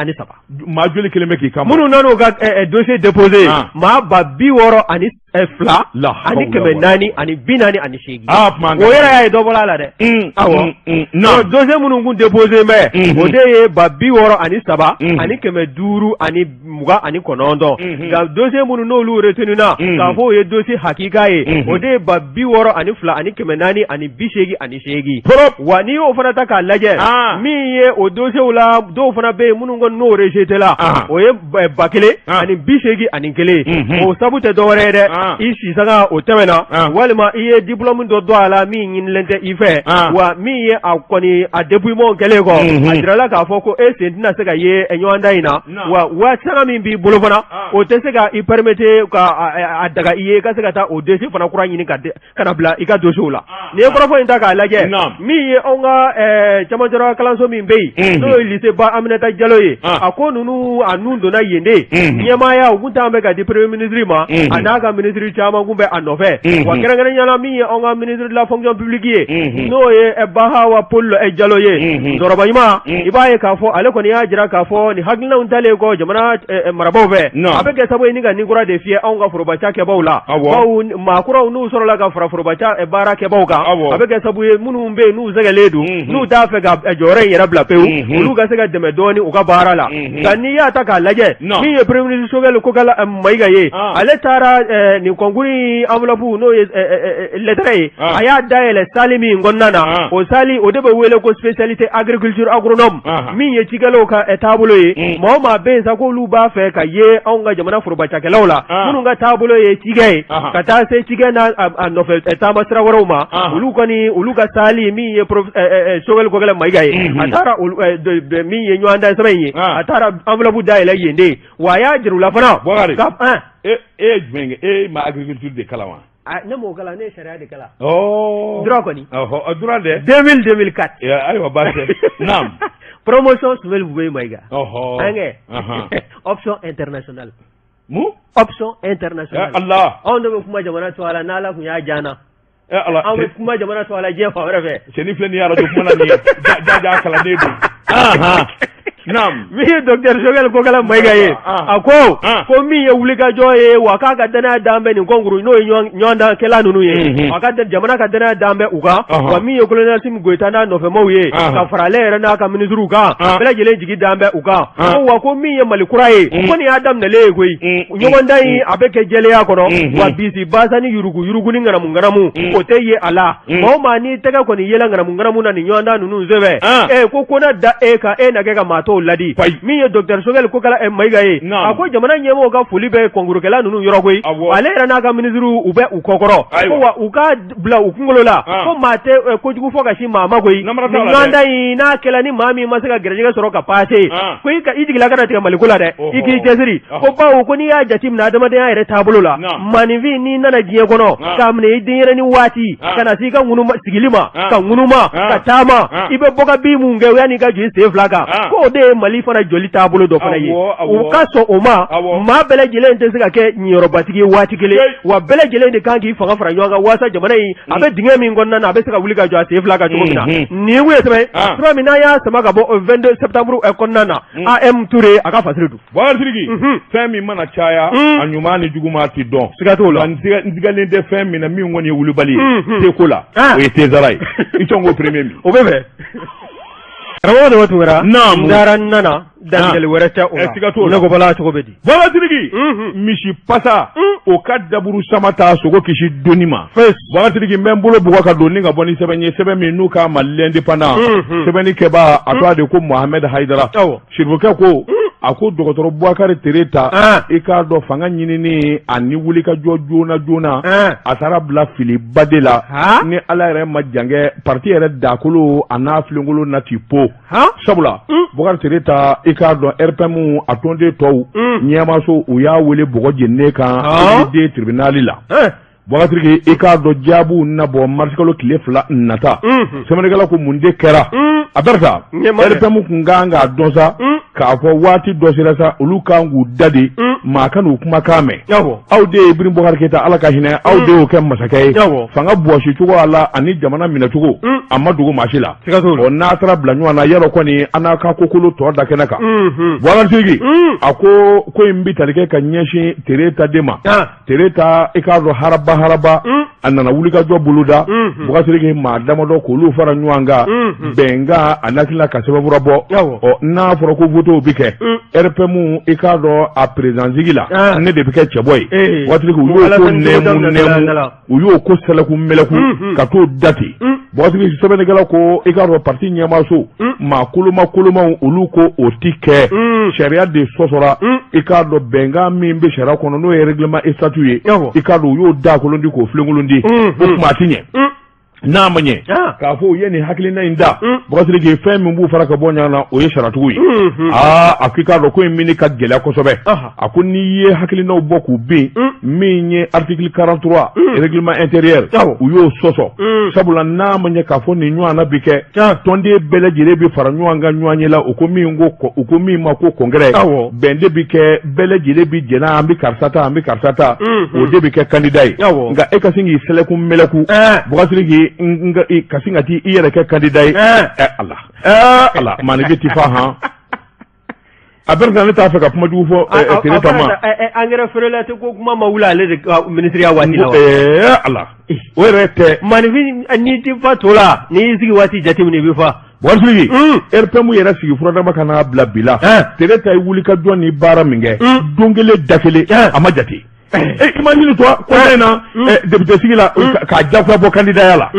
Maa joli kelen bɛ k'i kama? Minnu nan'u ka dossier déposé, maa 663. 2 ani 448. O yɛrɛ y'a ye dɔ bɔra a la dɛ. Awɔ. Dossier minnu kun déposé bɛ, o de ye 63529. Nka dossier minnu n'olu retenu na, k'a fɔ o ye dossier hakika ye, o de ye 62488. Wa n'i y'o fana ta k'a lajɛ, min ye o dossier la, dɔw fana bɛ yen minnu kɔni n'o rejeté la, o ye 1081. O sabu tɛ dɔwɛrɛ ye dɛ, i sisanga o tɛmɛna, walima i ye diplôme dɔ dɔn a la min ɲinilen tɛ i fɛ, wa min ye a kɔni a dépouillement kɛlen kɔ, a jirala k'a fɔ ko e sen tɛna se ka ye ɲɔgɔndan in na, wa waati sanga min b'i bolo fana, o tɛ se ka i permettre ka a daga i ye i ka se ka taa o dossier fana kura ɲini ka na bila i ka dossier la. N'i ye kɔrɔfɔ in ta k'a lajɛ, min ye anw ka camancɛra kalanso min bɛ yen, n'o ye lycée Ba Aminata Jalo ye, a ko ninnu a nun donna yen de, ɲɛmaaya u kun t'an bɛ ka di premier ministre ma, a n'a ka ministre caman kun bɛ a nɔfɛ, wa kɛrɛnkɛrɛnnenya la min ye anw ka ministre de la fonction publique ye, n'o ye Bahawa Paul Jalo ye, Zɔrɔba ɲuman, i b'a ye k'a fɔ ale kɔni y'a jira k'a fɔ nin hakilinaw talen kɔ jamana marabaaw fɛ, a bɛ kɛ sababu ye ni ka nin kura de fiyɛ anw ka foroba cakɛbaw la, bawo maa kuraw n'u sɔrɔla ka fara foroba baara kɛbaw kan, a bɛ kɛ sababu ye minnu bɛ yen n'u sɛgɛlen don, n'u t'a fɛ ka jɔyɔrɔ in yɛrɛ bila pewu, olu ka se ka dɛmɛ dɔɔni u ka baara la. Nka n'i y'a ta k'a lajɛ, min ye premier ministre Choguel Kokalla Maïga ye, ale taara nin concours in enveloppe n'o ye lettre ye, a y'a dayɛlɛ salle min kɔnɔna na, o salle o de bɛ wele ko spécialité agriculture agronome, min ye cikɛlaw ka taabolo ye. Maa o maa bɛ yen sa k'olu b'a fɛ ka ye anw ka jamana foroba cakɛlaw la, minnu ka taabolo ye cikɛ ye, ka taa se cikɛ n'a a nɔfɛ taama sira wɛrɛw ma, olu kɔni olu ka salle min ye Choguel Kokalla Maïga ye, a taara min ye ɲɔgɔndan sɛbɛn in ye, a taara enveloppe dayɛlɛ yen de, wa a y'a jira u la fana. Bɔkari, e ye jumɛn kɛ? E ma agriculture de kalan wa? Ne m'o kalan, ne ye sariya de kalan. Droit kɔni. Droit dɛ. 2000 2004. Ayiwa baasi tɛ. Naam. Promotion Soumaïla Boubèye Maïga. An kɛ. Option internationale. Mun? Option internationale. Allah. Anw de bɛ kuma jamana tɔgɔ la n'Ala kun y'a diya an na. Ala. Anw bɛ kuma jamana tɔgɔ la diɲɛ fan wɛrɛ fɛ. Cɛnin filɛ nin ye arajo kuma na nin ye. Ja kalanden don. Naam. Min ye docteur Choguel Kokalla Maïga ye, a ko ko min ye wulikajɔ ye, wa k'a ka danaya dan bɛ nin concours n'o ye ɲɔgɔndankɛla ninnu ye, a ka jamana ka danaya dan bɛ u kan, wa min ye colonel Assimi Goïta n'a nɔfɛmaw ye, ka fara ale yɛrɛ n'a ka ministres kan, bɛɛ lajɛlen jigi dan bɛ u kan. Ko wa ko min ye Mali kura ye, ko nin y'a daminɛlen ye koyi, ɲɔgɔndan in a bɛ kɛ jɛlenya kɔnɔ, wa bisi basa ni yurugu yurugu ni ŋanamu ŋanamu o tɛ ye a la. Maa o maa n'i tɛgɛ kɔni yela ŋanamu ŋanamu na nin ɲɔgɔndan ninnu senfɛ, ko ko na da e kan, e na kɛ ka maa tɔw ladi. Min ye docteur Choguel Kokalla Maïga ye, a ko jamana ɲɛmɔgɔw ka foli bɛ concourskɛla ninnu yɔrɔ koyi, ale yɛrɛ n'a ka ministre u bɛ u kɔkɔrɔ, ko wa u ka bila u kunkolo la ko maa tɛ kojugu fɔ ka si maa ma koyi, nin ɲɔgɔndan in n'a kɛla ni maa min ma se ka gɛrɛjɛgɛ sɔrɔ ka passer, ko i jigila kana tigɛ Maliko la dɛ, i k'i cɛsiri, ko bawo ko n'i y'a jateminɛ adamadenya yɛrɛ taabolo la, maaninfin n'i nana diɲɛ kɔnɔ k'a minɛ i denyɛrɛnin waati ka na se i ka ŋunuma sigili ma, ka ŋunuma ka taama, i bɛ bɔ ka bin mun kɛ yanni i ka jɔ i sen fila kan, k'o de ye Mali fana jɔli taabolo dɔ fana ye. U ka sɔn o ma, maa bɛɛ lajɛlen tɛ se ka kɛ ɲiyɔrɔbatigi ye waati kelen, wa bɛɛ lajɛlen de kan k'i fanga fara ɲɔgɔn kan walasa jamana in a bɛ dingɛ min kɔnɔna na, a bɛ se ka wuli ka jɔ a sen fila kan cogo min na. Nin kun ye sɛbɛn sɛbɛn min n'an y'a sama ka bɔ 22 septembre kɔnɔna na, AM Touré a ka fasiri don. Bɔkari Sidiki, fɛn min mana caya, a ɲuman ni juguman tɛ dɔn. Siga t'o la. N sigalen tɛ fɛn min na min kɔni ye wulibali ye seko la, o ye tezara ye. I sɔn k'o premier min. O bɛ bɛn. Karamɔgɔ Daba Tunkara. Naamu. N taara n nana dantigɛli wɛrɛ tɛ o la. Siga t'o la. Ne ko bala cogo bɛ di? Bɔkari Sidiki. Misi pasa. O ka daburu sama ta sogo kisi donni ma. Bɔkari Sidiki, n bɛ n bolo bugɔ ka don ni ka bɔ ni sɛbɛn ye, sɛbɛn min n'u k'a ma l'Indépendant. Sɛbɛnni kɛbaa a tɔgɔ de ko Mohamed Haidara. Sirifukɛ ko a ko dɔgɔtɔrɔ Bubakari Tereta, i k'a dɔn fanga ɲinini ani wulikajɔ joona joona, a taara bila filiba de la. Ni Ala yɛrɛ ma jankɛ, parti yɛrɛ dakolo a n'a filenkolo na ti po. Sabula Bubakari Tereta, i k'a dɔn RPM a tɔnden tɔw ɲɛmaso u y'a wele bɔgɔ jeninen kan den tribunal la. Bubakari Sidiki, i k'a dɔn jaabiw na bɔ marisikalo tile 2 nata. Sɛbɛnnikɛla ko mun de kɛra? A bɛrɛ sa, RPM kun kan k'a dɔn sa. K'a fɔ waati dɔ sera sa, olu kan k'u da de, maa ka n'u kumakan mɛn. Aw de ye Ibrahim Boubacar Keita, Ala ka hinɛ, aw de y'o kɛ masakɛ ye. Fanga bɔsi cogo a la ani jamana minɛcogo, a ma dogo maa si la. Ɔ, n'a taara bila ɲɔgɔn na yɔrɔ kɔni, an n'a ka kokolo tɔ da kɛnɛ kan. Boubacar Sidiki, a ko ko in bɛ tali kɛ ka ɲɛsin Tere ta de ma. Tere ta, i k'a dɔn, haraba haraba, a nana wulikajɔ boloda. Boubacar Sidiki, maa damadɔ k'olu fara ɲɔgɔn kan, bɛnkan a hakilila ka sɛbɛnfura bɔ. Ɔ, n'a fɔra ko votew bi kɛ, RPM, i k'a dɔn, a président sigi la, ne de bɛ kɛ cɛbɔ ye. Boubacar Sidiki, u y'o ko nɛmu nɛmu, u y'o ko sɛlɛku mɛlɛku ka t'o da ten. Boubacar Sidiki, sɛbɛnnikɛla ko i k'a dɔn, parti ɲɛmaaso maa koloma kolomaw, olu ko o ti kɛ, sariya de sɔsɔra. I k'a dɔn, bɛnkan min bɛ sariya kɔnɔ, n'o ye règlement et statut ye, i k'a dɔn, u y'o da kolon di k'o filenkolon di. O tuma a ti ɲɛ n'a ma ɲɛ k'a fɔ u ye nin hakilina in da. Boubacar Sidiki, fɛn min b'u fara ka bɔ ɲɔgɔn na, o ye sariyatigiw ye. Aa, a ko i k'a dɔn ko in mini ka gɛlɛya kosɛbɛ. A ko n'i ye hakilinaw bɔ k'u bin, min ye article 43 règlement intérieur, u y'o sɔsɔ, sabula n'a ma ɲɛ k'a fɔ nin ɲɔgɔn na bi kɛ, tɔnden bɛɛ lajɛlen bɛ fara ɲɔgɔn kan ɲɔgɔn ye la, u ko min ko u ko min ma ko congrès, bɛn de bi kɛ, bɛɛ lajɛlen bi jɛnna, an bɛ karisa ta, an bɛ karisa ta, o de bɛ kɛ candidat ye. Nka e ka sin k'i sɛlɛku mɛlɛku, Boubacar Sidiki, ka sin ka t'i yɛrɛ kɛ candidat ye, ɛ Ala, ɛ Ala, maanifin ti fa han. A bɛɛ ne t'a fɛ ka kuma jugu fɔ Tere ta ma. Engrais feerela tɛ ko kuma ma wuli ale de ka ministeriya waati la wa? Ɛɛ Ala, o yɛrɛ tɛ. Maanifin, n'i ti fa to la, n'i y'i sigi waati jateminɛ, i bɛ fa. Boubacar Sidiki, RPM yɛrɛ sigi furadama ka n'a bila bi la. Tere ta ye wuli ka jɔ ni baara min kɛ, don kelen da kelen, a ma jate. Imagine toi, kɔnɔ in na, député sigi la, k'a jagoya bɔ candidat ya la.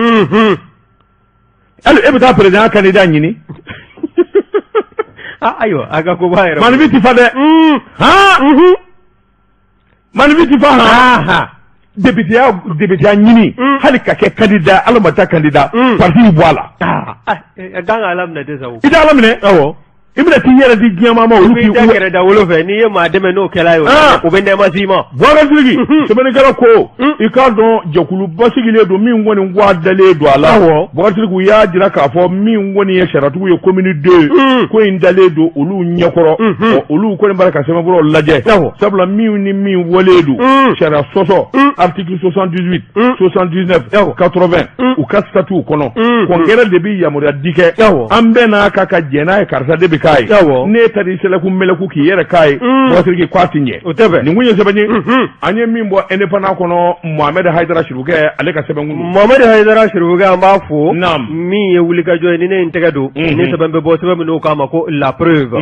Hali e bɛ taa président candidat ɲini. Ayiwa, a ka koba yɛrɛ. Maanifin ti fa dɛ. Han, maanifin ti fa han. Député député ɲini, hali ka kɛ candidat, ala ma taa candidat, parti bɔ a la. A kan ka Ala minɛ tɛ sa o. I tɛ Ala minɛ. Awɔ. I bɛna t'i yɛrɛ di diɲɛmaa ma, olu k'i. I b'i da kɛrɛda wolo fɛ, n'i ye maa dɛmɛ n'o kɛla ye, o bɛ nɛɛma s'i ma. Boubacar Sidiki, sɛbɛnnikɛla ko i k'a dɔn, jɛkuluba sigilen don min kɔni ko a dalen don a la. Boubacar Sidiki, u y'a jira k'a fɔ min kɔni ye sariyatigiw ye commune 2, ko in dalen don olu ɲɛkɔrɔ. Olu kɔni b'a ka sɛbɛnfuraw lajɛ, sabula min ni min walen don sariya sɔsɔ, article 78, 79, 80 u ka statut kɔnɔ, congrès de bɛ yamaruya di kɛ, an bɛɛ n'a ka ka jɛn n'a ye, karisa de bɛ k'a ye. Ne taara i sɛlɛku mɛlɛku k'i yɛrɛ k'a ye, Boubacar Sidiki, k'a ti ɲɛ. O tɛ bɛn. Nin kun ye sɛbɛn ye an ye min bɔ Indépendant kɔnɔ, Mohamed Haidara Sirifukɛ, ale ka sɛbɛn kun. Mohamed Haidara Sirifukɛ, an b'a fo. Min ye wulikajɔ ye, ni ne ye n tɛgɛ don ni sɛbɛn bɛ bɔ, sɛbɛn min n'o k'a ma ko La Preuve.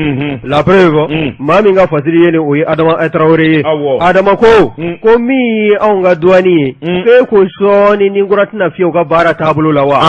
La Preuve, maa min ka fasiri ye nin, o ye Adama Traoré ye. Adama ko ko min ye anw ka douane ye, k'e ko sɔɔni ni kura tɛna fiyɛ u ka baara taabolo la wa,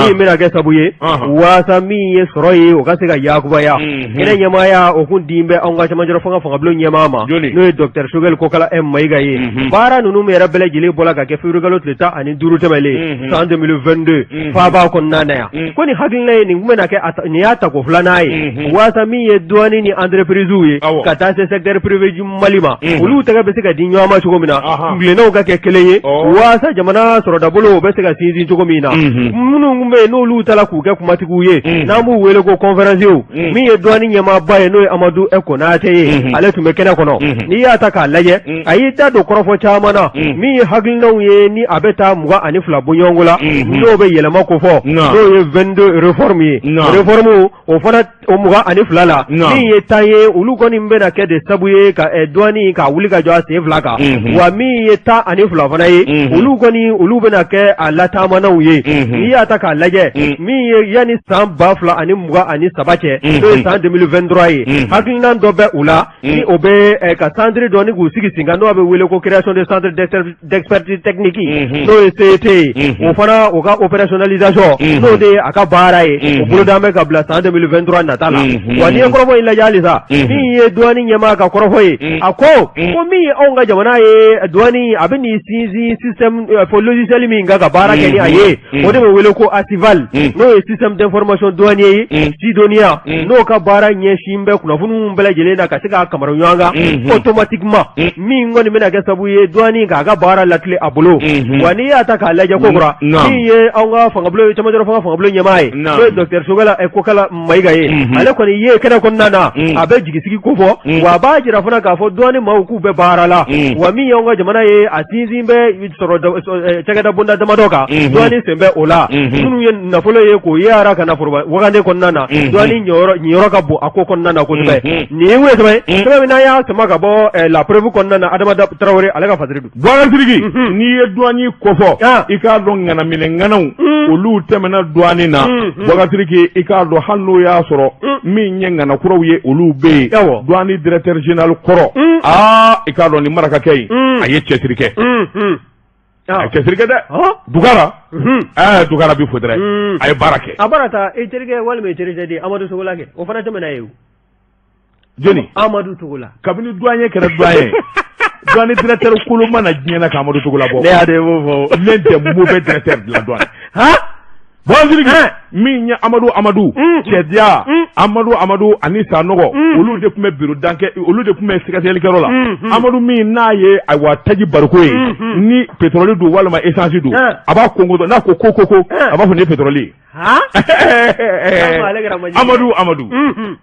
min bɛna kɛ sabu ye waasa min ye sɔrɔ ye, o ka se ka yakubaya. Kɛnɛ ɲɛmaaya o kun din bɛ anw ka cɛmancɛrɔ fanga fangabulon ɲɛmaa ma, n'o ye docteur Choguel Kokala M Mayiga ye. Baara ninnu yɛrɛ bɛɛ lajɛlen bɔra ka kɛ février kalo tile 15 tɛmɛlen san 2022 faaba kɔnɔna na yan. Ko nin hakilina ye nin kun bɛna kɛ, nin y'a tako filanan ye, waasa min ye douane ni entreprise ye, ka taa se secteur privé du Mali ma, olu tɛgɛ bɛ se ka di ɲɔgɔn ma cogo min na, kuntilennaw ka kɛ kelen ye, waasa jamana sɔrɔdabolo o bɛ se ka sinsin cogo min na. Minnu kun bɛ yen n'olu taara k'u kɛ kumatigiw ye, n'an b'u wele ko conférenciers, min ye douane ɲɛmaaba ye, n'o ye Amadu Konate ye, ale tun bɛ kɛnɛ kɔnɔ. N'i y'a ta k'a lajɛ, a y'i da don kɔrɔfɔ caman na, min ye hakilinaw ye ni a bɛ taa 22 bɔɲɔgɔnko la, n'o bɛ yɛlɛma ko fɔ, n'o ye 22 réformes ye. Réforme o fana, o 22 la, min ye 10 ye, olu kɔni bɛna kɛ de sabu ye ka douane ka wuli ka jɔ a sen fila kan. Wa min ye 12 fana ye, olu kɔni olu bɛna kɛ a lataamanaw ye. N'i y'a ta k'a lajɛ, min ye yanni san 2023 cɛ, n'o ye san 2023 ye, hakilina dɔ bɛ u la ni o bɛ ka centre dɔ ni k'u sigi sen kan, n'o bɛ wele ko création de centre d'expertise technique, n'o ye CET ye. O fana, o ka opérationnalisation, n'o de ye a ka baara ye, o boloda bɛ ka bila san 2023 nata la. Wa n'i ye kɔrɔfɔ in lajɛ halisa, min ye douane ɲɛmaa ka kɔrɔfɔ ye, a ko ko min ye anw ka jamana ye, douane a bɛ n'i sinsin système fo logiciel min kan ka baara kɛ ni a ye, o de bɛ wele ko ASIVAL, n'o ye système d'information douanier ye, SIDONIA, n'o ka baara ɲɛsin bɛ kunnafoniw bɛɛ lajɛlen na ka se k'a kamara ɲɔgɔn kan automatiquement min kɔni bɛna kɛ sababu ye douane k'a ka baara latilen a bolo wa n'i y'a ta k'a lajɛ kokura min ye anw ka fangabulon cɛmancɛ fanga fangabulon ɲɛmaa ye n'o ye docteur Sogɛli Kokala Mayiga ye ale kɔni ye kɛnɛ kɔnɔna na a bɛ jigisigi kofɔ wa a b'a jira fana k'a fɔ douane maaw k'u bɛ baara la wa min y'anw ka jamana ye a sinsin bɛ sɔrɔ cakɛda bonda damadɔ kan douane sen bɛ o la minnu ye nafolo ye k'o yara ka na foroba wagande kɔnɔna na douane ɲiyɔrɔ ka bon a ko kɔnɔna na kosɛbɛ nin ye sɛbɛn sɛbɛn min n'an y'a sama ka bɔ La Preuve kɔnɔna na Adama Tarawele ale ka fasiri don. Bubakari Sidiki n'i ye douane kofɔ i k'a dɔn ŋanaminɛ ŋanaw olu tɛmɛna douane na Bubakari Sidiki i k'a dɔn hali n'o y'a sɔrɔ min ye ŋana kuraw ye olu bɛ yen douane directeur général kɔrɔ aa i k'a dɔn ni marakakɛ in a ye cɛsiri kɛ a ye cɛsiri kɛ dɛ Dugara Dugara bi fo dɛrɛ a ye baara kɛ a baara ta i terikɛ walima i terikɛ de Amadu Togola kɛ o fana tɛmɛna yen jɔni Amadu Togola kabini douanier kɛra douanier douane directeur kolon ma na diɲɛ na ka Amadu Togola bɔ ne y'a de b'o fɔ l'un des mauvais directeurs de la douane han Bubakari Sidiki min ye Amadu Amadu Cɛdiya Amadu Amadu ani Sanɔgɔ olu de tun bɛ bureau d'enquête olu de tun bɛ sɛgɛsɛgɛlikɛyɔrɔ la Amadu min n'a ye ayiwa taji bariko ye ni pétrole don walima essence don a b'a konko n'a ko ko ko ko a b'a fɔ nin ye pétrole ye Amadu Amadu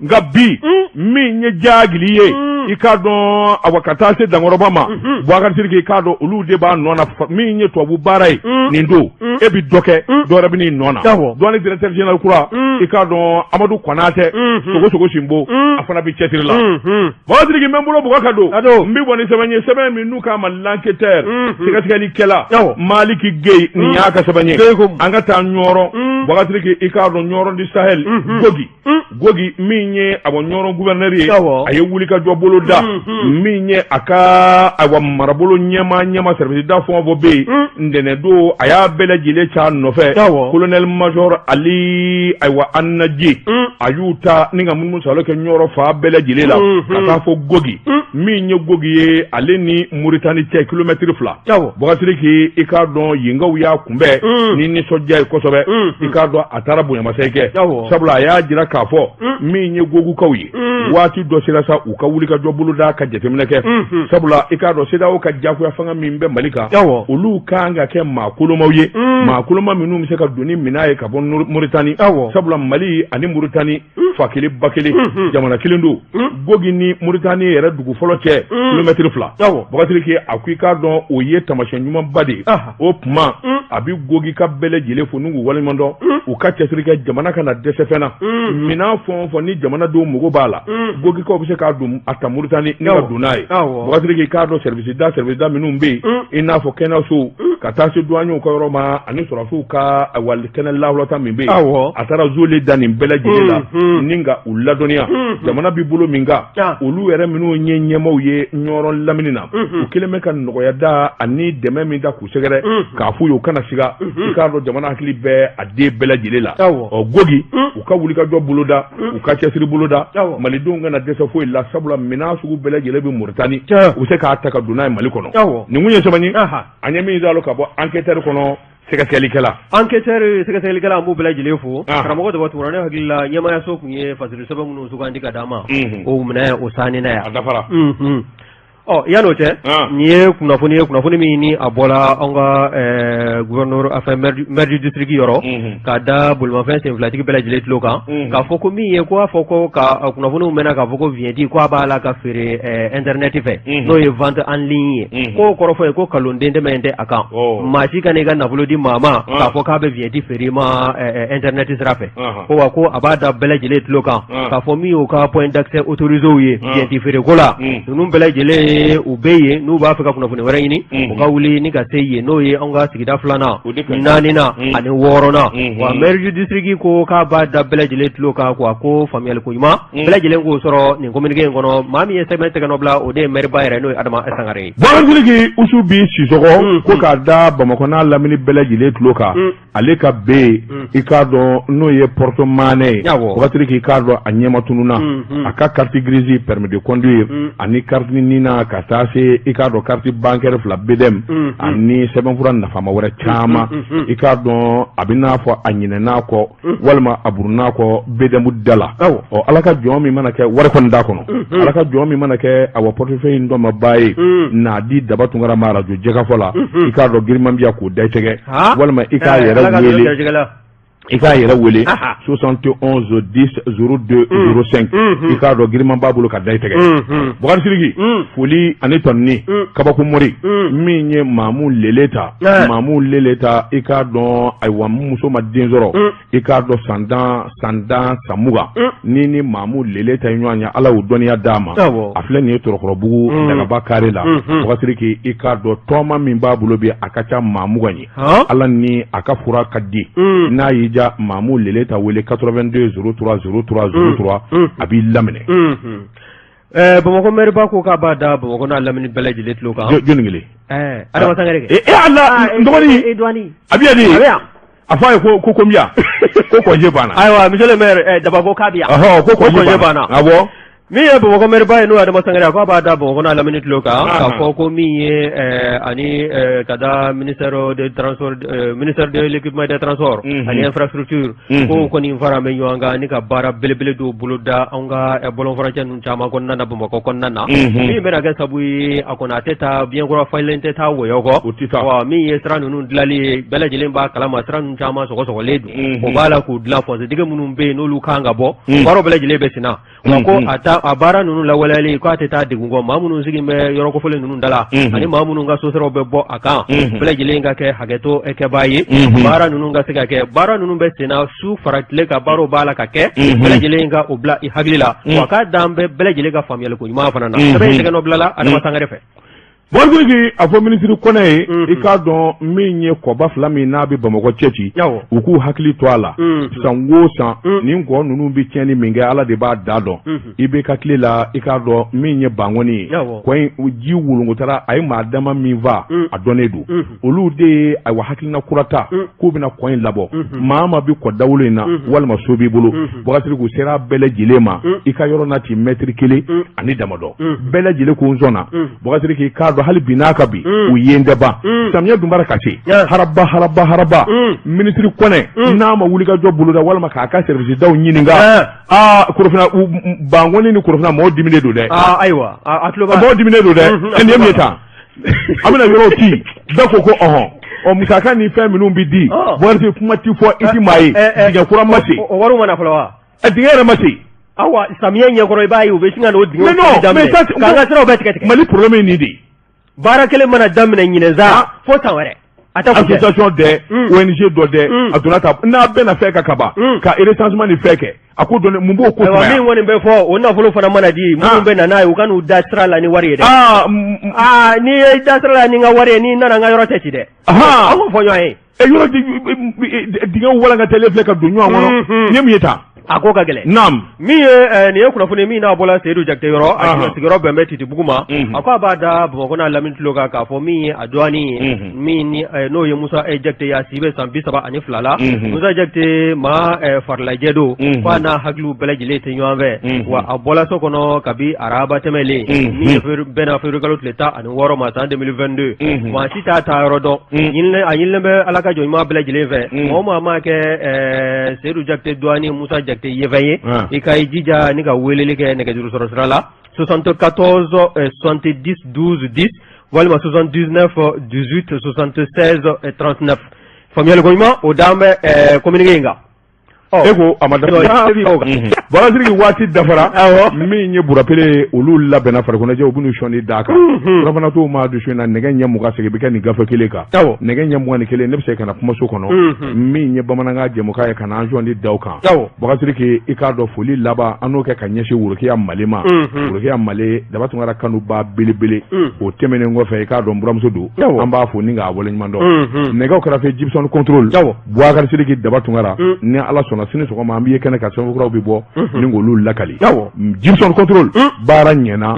nka bi min ye jagili ye i k'a dɔn awa ka taa se dankɔrɔba ma Bubakari Sidiki i k'a dɔn olu de b'a nɔ na min ye tubabu baara ye nin don e bɛ dɔ kɛ dɔ wɛrɛ bɛ n'i nɔ na douane directeur général kura i k'a dɔn Amadu Kɔnatɛ sogo sogo sinbo a fana bɛ cɛsiri la Bubakari Sidiki n bɛ n bolo bugɔ ka don n bɛ bɔ ni sɛbɛn ye sɛbɛn min n'u k'a ma l'enquêteur sɛgɛsɛgɛlikɛla Maliki Gueye nin y'a ka sɛbɛn ye an ka taa Ɲɔrɔ Bubakari Sidiki i k'a dɔn Ɲɔrɔ du Sahel Gogi Gogi min ye awa Ɲɔrɔ gouverneur ye a ye wulikajɔ bolo da min ye a ka awa marabolo ɲɛmaa ɲɛmaa service da fɛn o fɛn bɛ yen ntɛnɛn don a y'a bɛɛ lajɛlen c'a nɔfɛ colonel major Ali ayiwa Anaje a y'u ta ni ka munumunu salo kɛ Ɲɔrɔ fan bɛɛ lajɛlen la ka taa fo Gogi min ye Gogi ye ale ni Moritani cɛ kilomɛtiri 2 Bubakari Sidiki i k'a dɔn yenkaw y'a kunbɛn ni nisɔndiya ye kosɛbɛ i k'a dɔn a taara bonyamasegin kɛ sabula a y'a jira k'a fɔ min ye Gogukaw ye waati dɔ sera sa u ka wulikajɔ boloda ka jateminɛ kɛ sabula i k'a dɔn CEDEAO ka jagoya fanga min bɛ Mali kan olu kan ka kɛ maa kolomaw ye maa koloma minnu bɛ se ka don ni minɛn ye ka bɔ Moritani sabula Mali ani Moritani fa kelen ba kelen jamana kelen don Gogi ni Moritani yɛrɛ dugu fɔlɔ cɛ kilomɛtiri 2 Bubakari Sidiki a ko i k'a dɔn o ye taamasiyɛn ɲumanba de ye o tuma a bɛ Gogika bɛɛ lajɛlen fo n'u k'u waleɲuman dɔn u ka cɛsiri kɛ jamana kana dɛsɛ fɛn na minɛn fɛn o fɛn ni jamanadenw mago b'a la Gogikaw bɛ se k'a don a ta Moritani ni ka don n'a ye Bubakari Sidiki i k'a dɔn service da service da minnu bɛ yen i n'a fɔ kɛnɛyasow ka taa se douaniers ka yɔrɔ ma ani sɔrɔdasiw ka wali kɛnɛ lahulata min bɛ yen a taara zole da nin bɛɛ lajɛlen la ni ka u ladɔnniya jamana bɛ bolo min kan olu yɛrɛ minnu ye ɲɛmaaw ye Ɲɔrɔ lamini na u kɛlen bɛ ka nɔgɔya da ani dɛmɛ min da k'u sɛgɛrɛ k'a f'u ye u kana siga i k'a dɔn jamana hakili bɛ a den bɛɛ lajɛlen la ɔ Gogi u ka wulikajɔ boloda u ka cɛsiri boloda malidenw kana dɛsɛ foyi la sabula minɛn sugu bɛɛ lajɛlen bɛ Moritani u bɛ se k'a ta ka don n'a ye Mali kɔnɔ nin kun ye sɛbɛn ye an ye min dalo ka bɔ enquêteur kɔnɔ sɛgɛsɛgɛlikɛla enquêteur sɛgɛsɛgɛlikɛla an b'u bɛɛ lajɛlen fo karamɔgɔ Daba Tunkara ne hakili la ɲɛmaayaso tun ye fasiri sɛbɛn minnu sugandi ka d'an ma o minɛ o sanni na yan a dafara ɔ yan'o cɛ nin ye kunnafoni ye kunnafoni min ni a bɔra an ka gouverneur enfin maire du district yɔrɔ ka da bolimafɛn senfilatigi bɛɛ lajɛlen tulo kan k'a fɔ ko min ye ko a fɔ ko ka kunnafoniw mɛnna k'a fɔ ko vignette ko a b'a la ka feere internet fɛ n'o ye vente en ligne ye k'o kɔrɔfɔ ye ko kalonden tɛmɛ tɛ a kan maa si kana i ka nafolo di maa ma k'a fɔ k'a bɛ vignette feere i ma internet sira fɛ ko wa ko a b'a da bɛɛ lajɛlen tulo kan k'a fɔ min y'u ka point d'accès autorisé ye vignette feereko la ninnu bɛɛ lajɛlen u bɛ yen n'u b'a fɛ ka kunnafoni wɛrɛ ɲini u ka wuli ni ka se yen n'o ye an ka sigida 2nan 4nan ani 6nan wa maire du district ko k'a b'a da bɛɛ lajɛlen tulo kan ko a ko faamuyali ko ɲuman bɛɛ lajɛlen k'o sɔrɔ nin communiqué in kɔnɔ maa min ye sɛbɛn tɛgɛnɔ bila o de ye maire ba yɛrɛ n'o ye Adama Sangare ye. Bubakari Sidiki Usu bi Sisɔkɔ ko k'a da Bamakɔ n'a lamini bɛɛ lajɛlen tulo kan ale ka be i k'a dɔn n'o ye porte-monnaie ye Bubakari Sidiki i k'a dɔn a ɲɛma tununna a ka carte grise permis de conduire ani carte NINA ma ka taa se i k'a dɔn carte bancaire 2 BDM ani sɛbɛnfura nafama wɛrɛ caman. I k'a dɔn a bɛ n'a fɔ a ɲinɛn'a kɔ walima a burun'a kɔ BDM da la. Ɔ Ala ka jɔn min mana kɛ wari kɔni d'a kɔnɔ, Ala ka jɔn min mana kɛ awa portefeuille in dɔnmaba ye n'a di Daba Tunkara ma arajo jɛkafɔ la, i k'a dɔn giriman biya k'o da i tɛgɛ walima i k'a yɛrɛ wele. I k'a yɛrɛ wele 71 10 02 05. I k'a dɔn giriman b'a bolo ka da i tɛgɛ. Bukari Sidiki, foli ani tɔnni kabako mori min ye Maamu Lele ta, Maamu Lele ta, i k'a dɔn ayiwa muso ma den sɔrɔ, i k'a dɔn san 10 san 10 san 20 ni Maamu Lele ta ye ɲɔgɔn ye, Ala y'o dɔnniya d'a ma. A filɛ nin ye Tɔrɔkɔrɔbugu Dagaba kare la. Bukari Sidiki, i k'a dɔn tɔɔma min b'a bolo bi a ka ca maa 20 ye. Ala ni a ka fura ka di. N'a y'i ja Maamu Lele ta wele 82 03 03 03, a b'i laminɛ. Bamakɔ maire ko k'a b'a da Bamakɔ n'a lamini bɛɛ lajɛlen tulo kan. Jɔnni kelen? Adama Sangare kɛ. Ala n dɔgɔnin. A bɛ yan de. A bɛ yan. A fɔ a ye ko ko n bɛ yan. Ko congé banna. Ayiwa monsieur le maire, Daba ko k'a bɛ yan. Ɔhɔn, ko congé banna. Awɔ. Min ye Bamakɔ maire ba ye n'o ye Adama Sangare, a ko a b'a da Bamakɔ n'a lamini tulo kan k'a fɔ ko min ye ani ka da ministère de transport, ministère de l'équipement des transports ani infrastructure, ko kɔni fara bɛ ɲɔgɔn kan ni ka baara belebele dɔw bolo da anw ka bɔlɔn furancɛ ninnu caman kɔnɔna na Bamakɔ kɔnɔna na, min bɛna kɛ sabu ye a kɔni a tɛ taa biɲɛkura falen tɛ taa wɔyɔ kɔ. Wa min ye sira ninnu dilanli ye, bɛɛ lajɛlen b'a kalama sira ninnu caman sɔgɔsɔgɔlen don, o b'a la k'u dilan. Fɔnsetigi minnu bɛ yen n'olu kan ka bɔ, baaraw bɛɛ lajɛlen bɛ sen na. Wa ko a ta a baara ninnu lawaleyali k'a tɛ taa degun kɔ maa minnu sigilen bɛ yɔrɔ kofɔlen ninnu da la ani maa minnu ka sosaraw bɛ bɔ a kan, bɛɛ lajɛlen ka kɛ hakɛto kɛbaa ye, baara ninnu ka se ka kɛ. Baara ninnu bɛ senna su fara tile ka baaraw b'a la ka kɛ, bɛɛ lajɛlen ka o bila i hakili la. Wa k'a dan bɛɛ lajɛlen ka faamuyali ko ɲuman fana na. Sɛbɛn in tɛgɛ nɔ bilala Adama Sangare fɛ. Bukari a fɔ minisiri Kɔnɛ ye, i k'a dɔn min ye kɔba 2 min n'a bɛ Bamakɔ cɛ ci, u k'u hakili to a la. San o san nin kɔ ninnu bɛ tiɲɛni min kɛ, Ala de b'a da dɔn. I bɛ ka tile la, i k'a dɔn min ye Bankɔni ye, kɔ in ji wolongotara a ye maa dama min fa, a dɔnnen don. Olu de ye ayiwa hakilina kura ta k'u bɛna kɔ in labɔ. Maa ma bɛ kɔ dawolo in na walima so b'i bolo, Bukari k'u sera bɛɛ lajɛlen ma, i ka yɔrɔ na ci mɛtiri 1 ani damadɔ, bɛɛ lajɛlen ko n sɔnna. Bukari k'i k'a dɔn hali bi n'a ka bi u ye n tɛ ban. Samiya dun bara ka se haraba haraba haraba. Minisiri Kɔnɛ n'a ma wuli ka jɔ boloda walima k'a ka service daw ɲininka, aa Korofina Bankɔni ni Korofina mɔgɔw diminen don dɛ. Ayiwa a tulo b'a. Mɔgɔw diminen don dɛ. Nin ye min ye tan, an bɛna yɔrɔw ci, bɛɛ ko ko ɔhɔn. Ɔ musaka ni fɛn minnu bɛ di, Bukari kuma ti fɔ i ti maa ye, dingɛ kura ma se. O wariw ma na fɔlɔ wa? Dingɛ yɛrɛ ma se. Awa samiya ɲɛkɔrɔ i b'a ye u bɛ sin ka n'o dingɛw daminɛ k'an ka siraw bɛɛ tigɛ tigɛ. Mali problème ye nin de ye. Baara kelen mana daminɛ ɲinɛ sa fo san wɛrɛ. A tɛ kun cɛ. Association dɛ, ONG dɔ dɛ, a donna ta n'a bɛɛ na fɛn kan ka ban, ka recensement ni fɛn kɛ. A ko dɔn mun b'o ko sumaya. Min kɔni bɛ fɔ o nafolo fana mana di minnu bɛ na n'a ye, u ka n'u da sira la ni wari ye dɛ. N'i ye da sira la ni n ka wari ye, n'i nana n ka yɔrɔ tɛ ci dɛ. An k'o fɔ ɲɔgɔn ye. Yɔrɔ dingɛw walankatalen filɛ ka don ɲɔgɔn kɔnɔ. Nin ye mun ye tan? A ko ka gɛlɛn. Naam. Min ye nin ye kunnafoni min n'a bɔla Seyidu Jakite yɔrɔ, a sigiyɔrɔ bɛn bɛ Titibugu ma. A ko a b'a da Bamakɔ n'a lamini tulo kan k'a fɔ min ye a dɔgɔnin ye, min ni n'o ye Musa Jakite ye, a si bɛ san 32 la. Musa Jakite maa farilajɛ don, ko a n'a hakiliw bɛɛ lajɛlen tɛ ɲɔgɔn fɛ. Wa a bɔla so kɔnɔ kabi araba tɛmɛlen, min ye bɛnna février kalo tile 16 ma san 2022. Maa si t'a taa yɔrɔ dɔn. A ɲinilen bɛ Ala ka jɔn ɲuman bɛɛ lajɛlen fɛ. Mɔgɔ o maa m'a kɛ Seyidu Jakite dɔgɔnin Musa Jakite yefɛn ye, i ka i jija ni ka weleli kɛ nɛgɛjuru sɔrɔ sira la 74 70 12 10 walima 79 18 76 39. Faamuyali ko ɲuman o d'an bɛ communiqué in kan. E ko a ma dafa. Bukari waati dafara. Min ye Burapele olu labɛnna farikoloɲɛnajɛ, u bɛn'u sɔnni d'a kan. Surafana t'o ma dusu in na, nɛgɛ ɲɛ 20 segin bɛ kɛ nin gafe kelen kan. Nɛgɛ ɲɛ 21 ne bɛ se ka na kumaso kɔnɔ. Min ye bamanankan jɛmukan ye ka na an sɔnni da o kan. Bukari i k'a dɔn foli laban an n'o kɛ ka ɲɛsin Worokiya Male ma. Worokiya Male Daba Tunkara kanuba belebele. O tɛmɛnen kɔfɛ i k'a dɔn buramuso don. An b'a fo ni k'a waleɲuman dɔn. Nɛgɛw kɛrɛfɛ Gibson contrôle. Bukari Sidiki Daba Tunkara ni Ala sɔnna sini sɔgɔma an b'i ye kɛnɛ kan, sɛbɛnfuraw bɛ bɔ ni k'olu lakali. Gibson contrôle baara ɲɛna.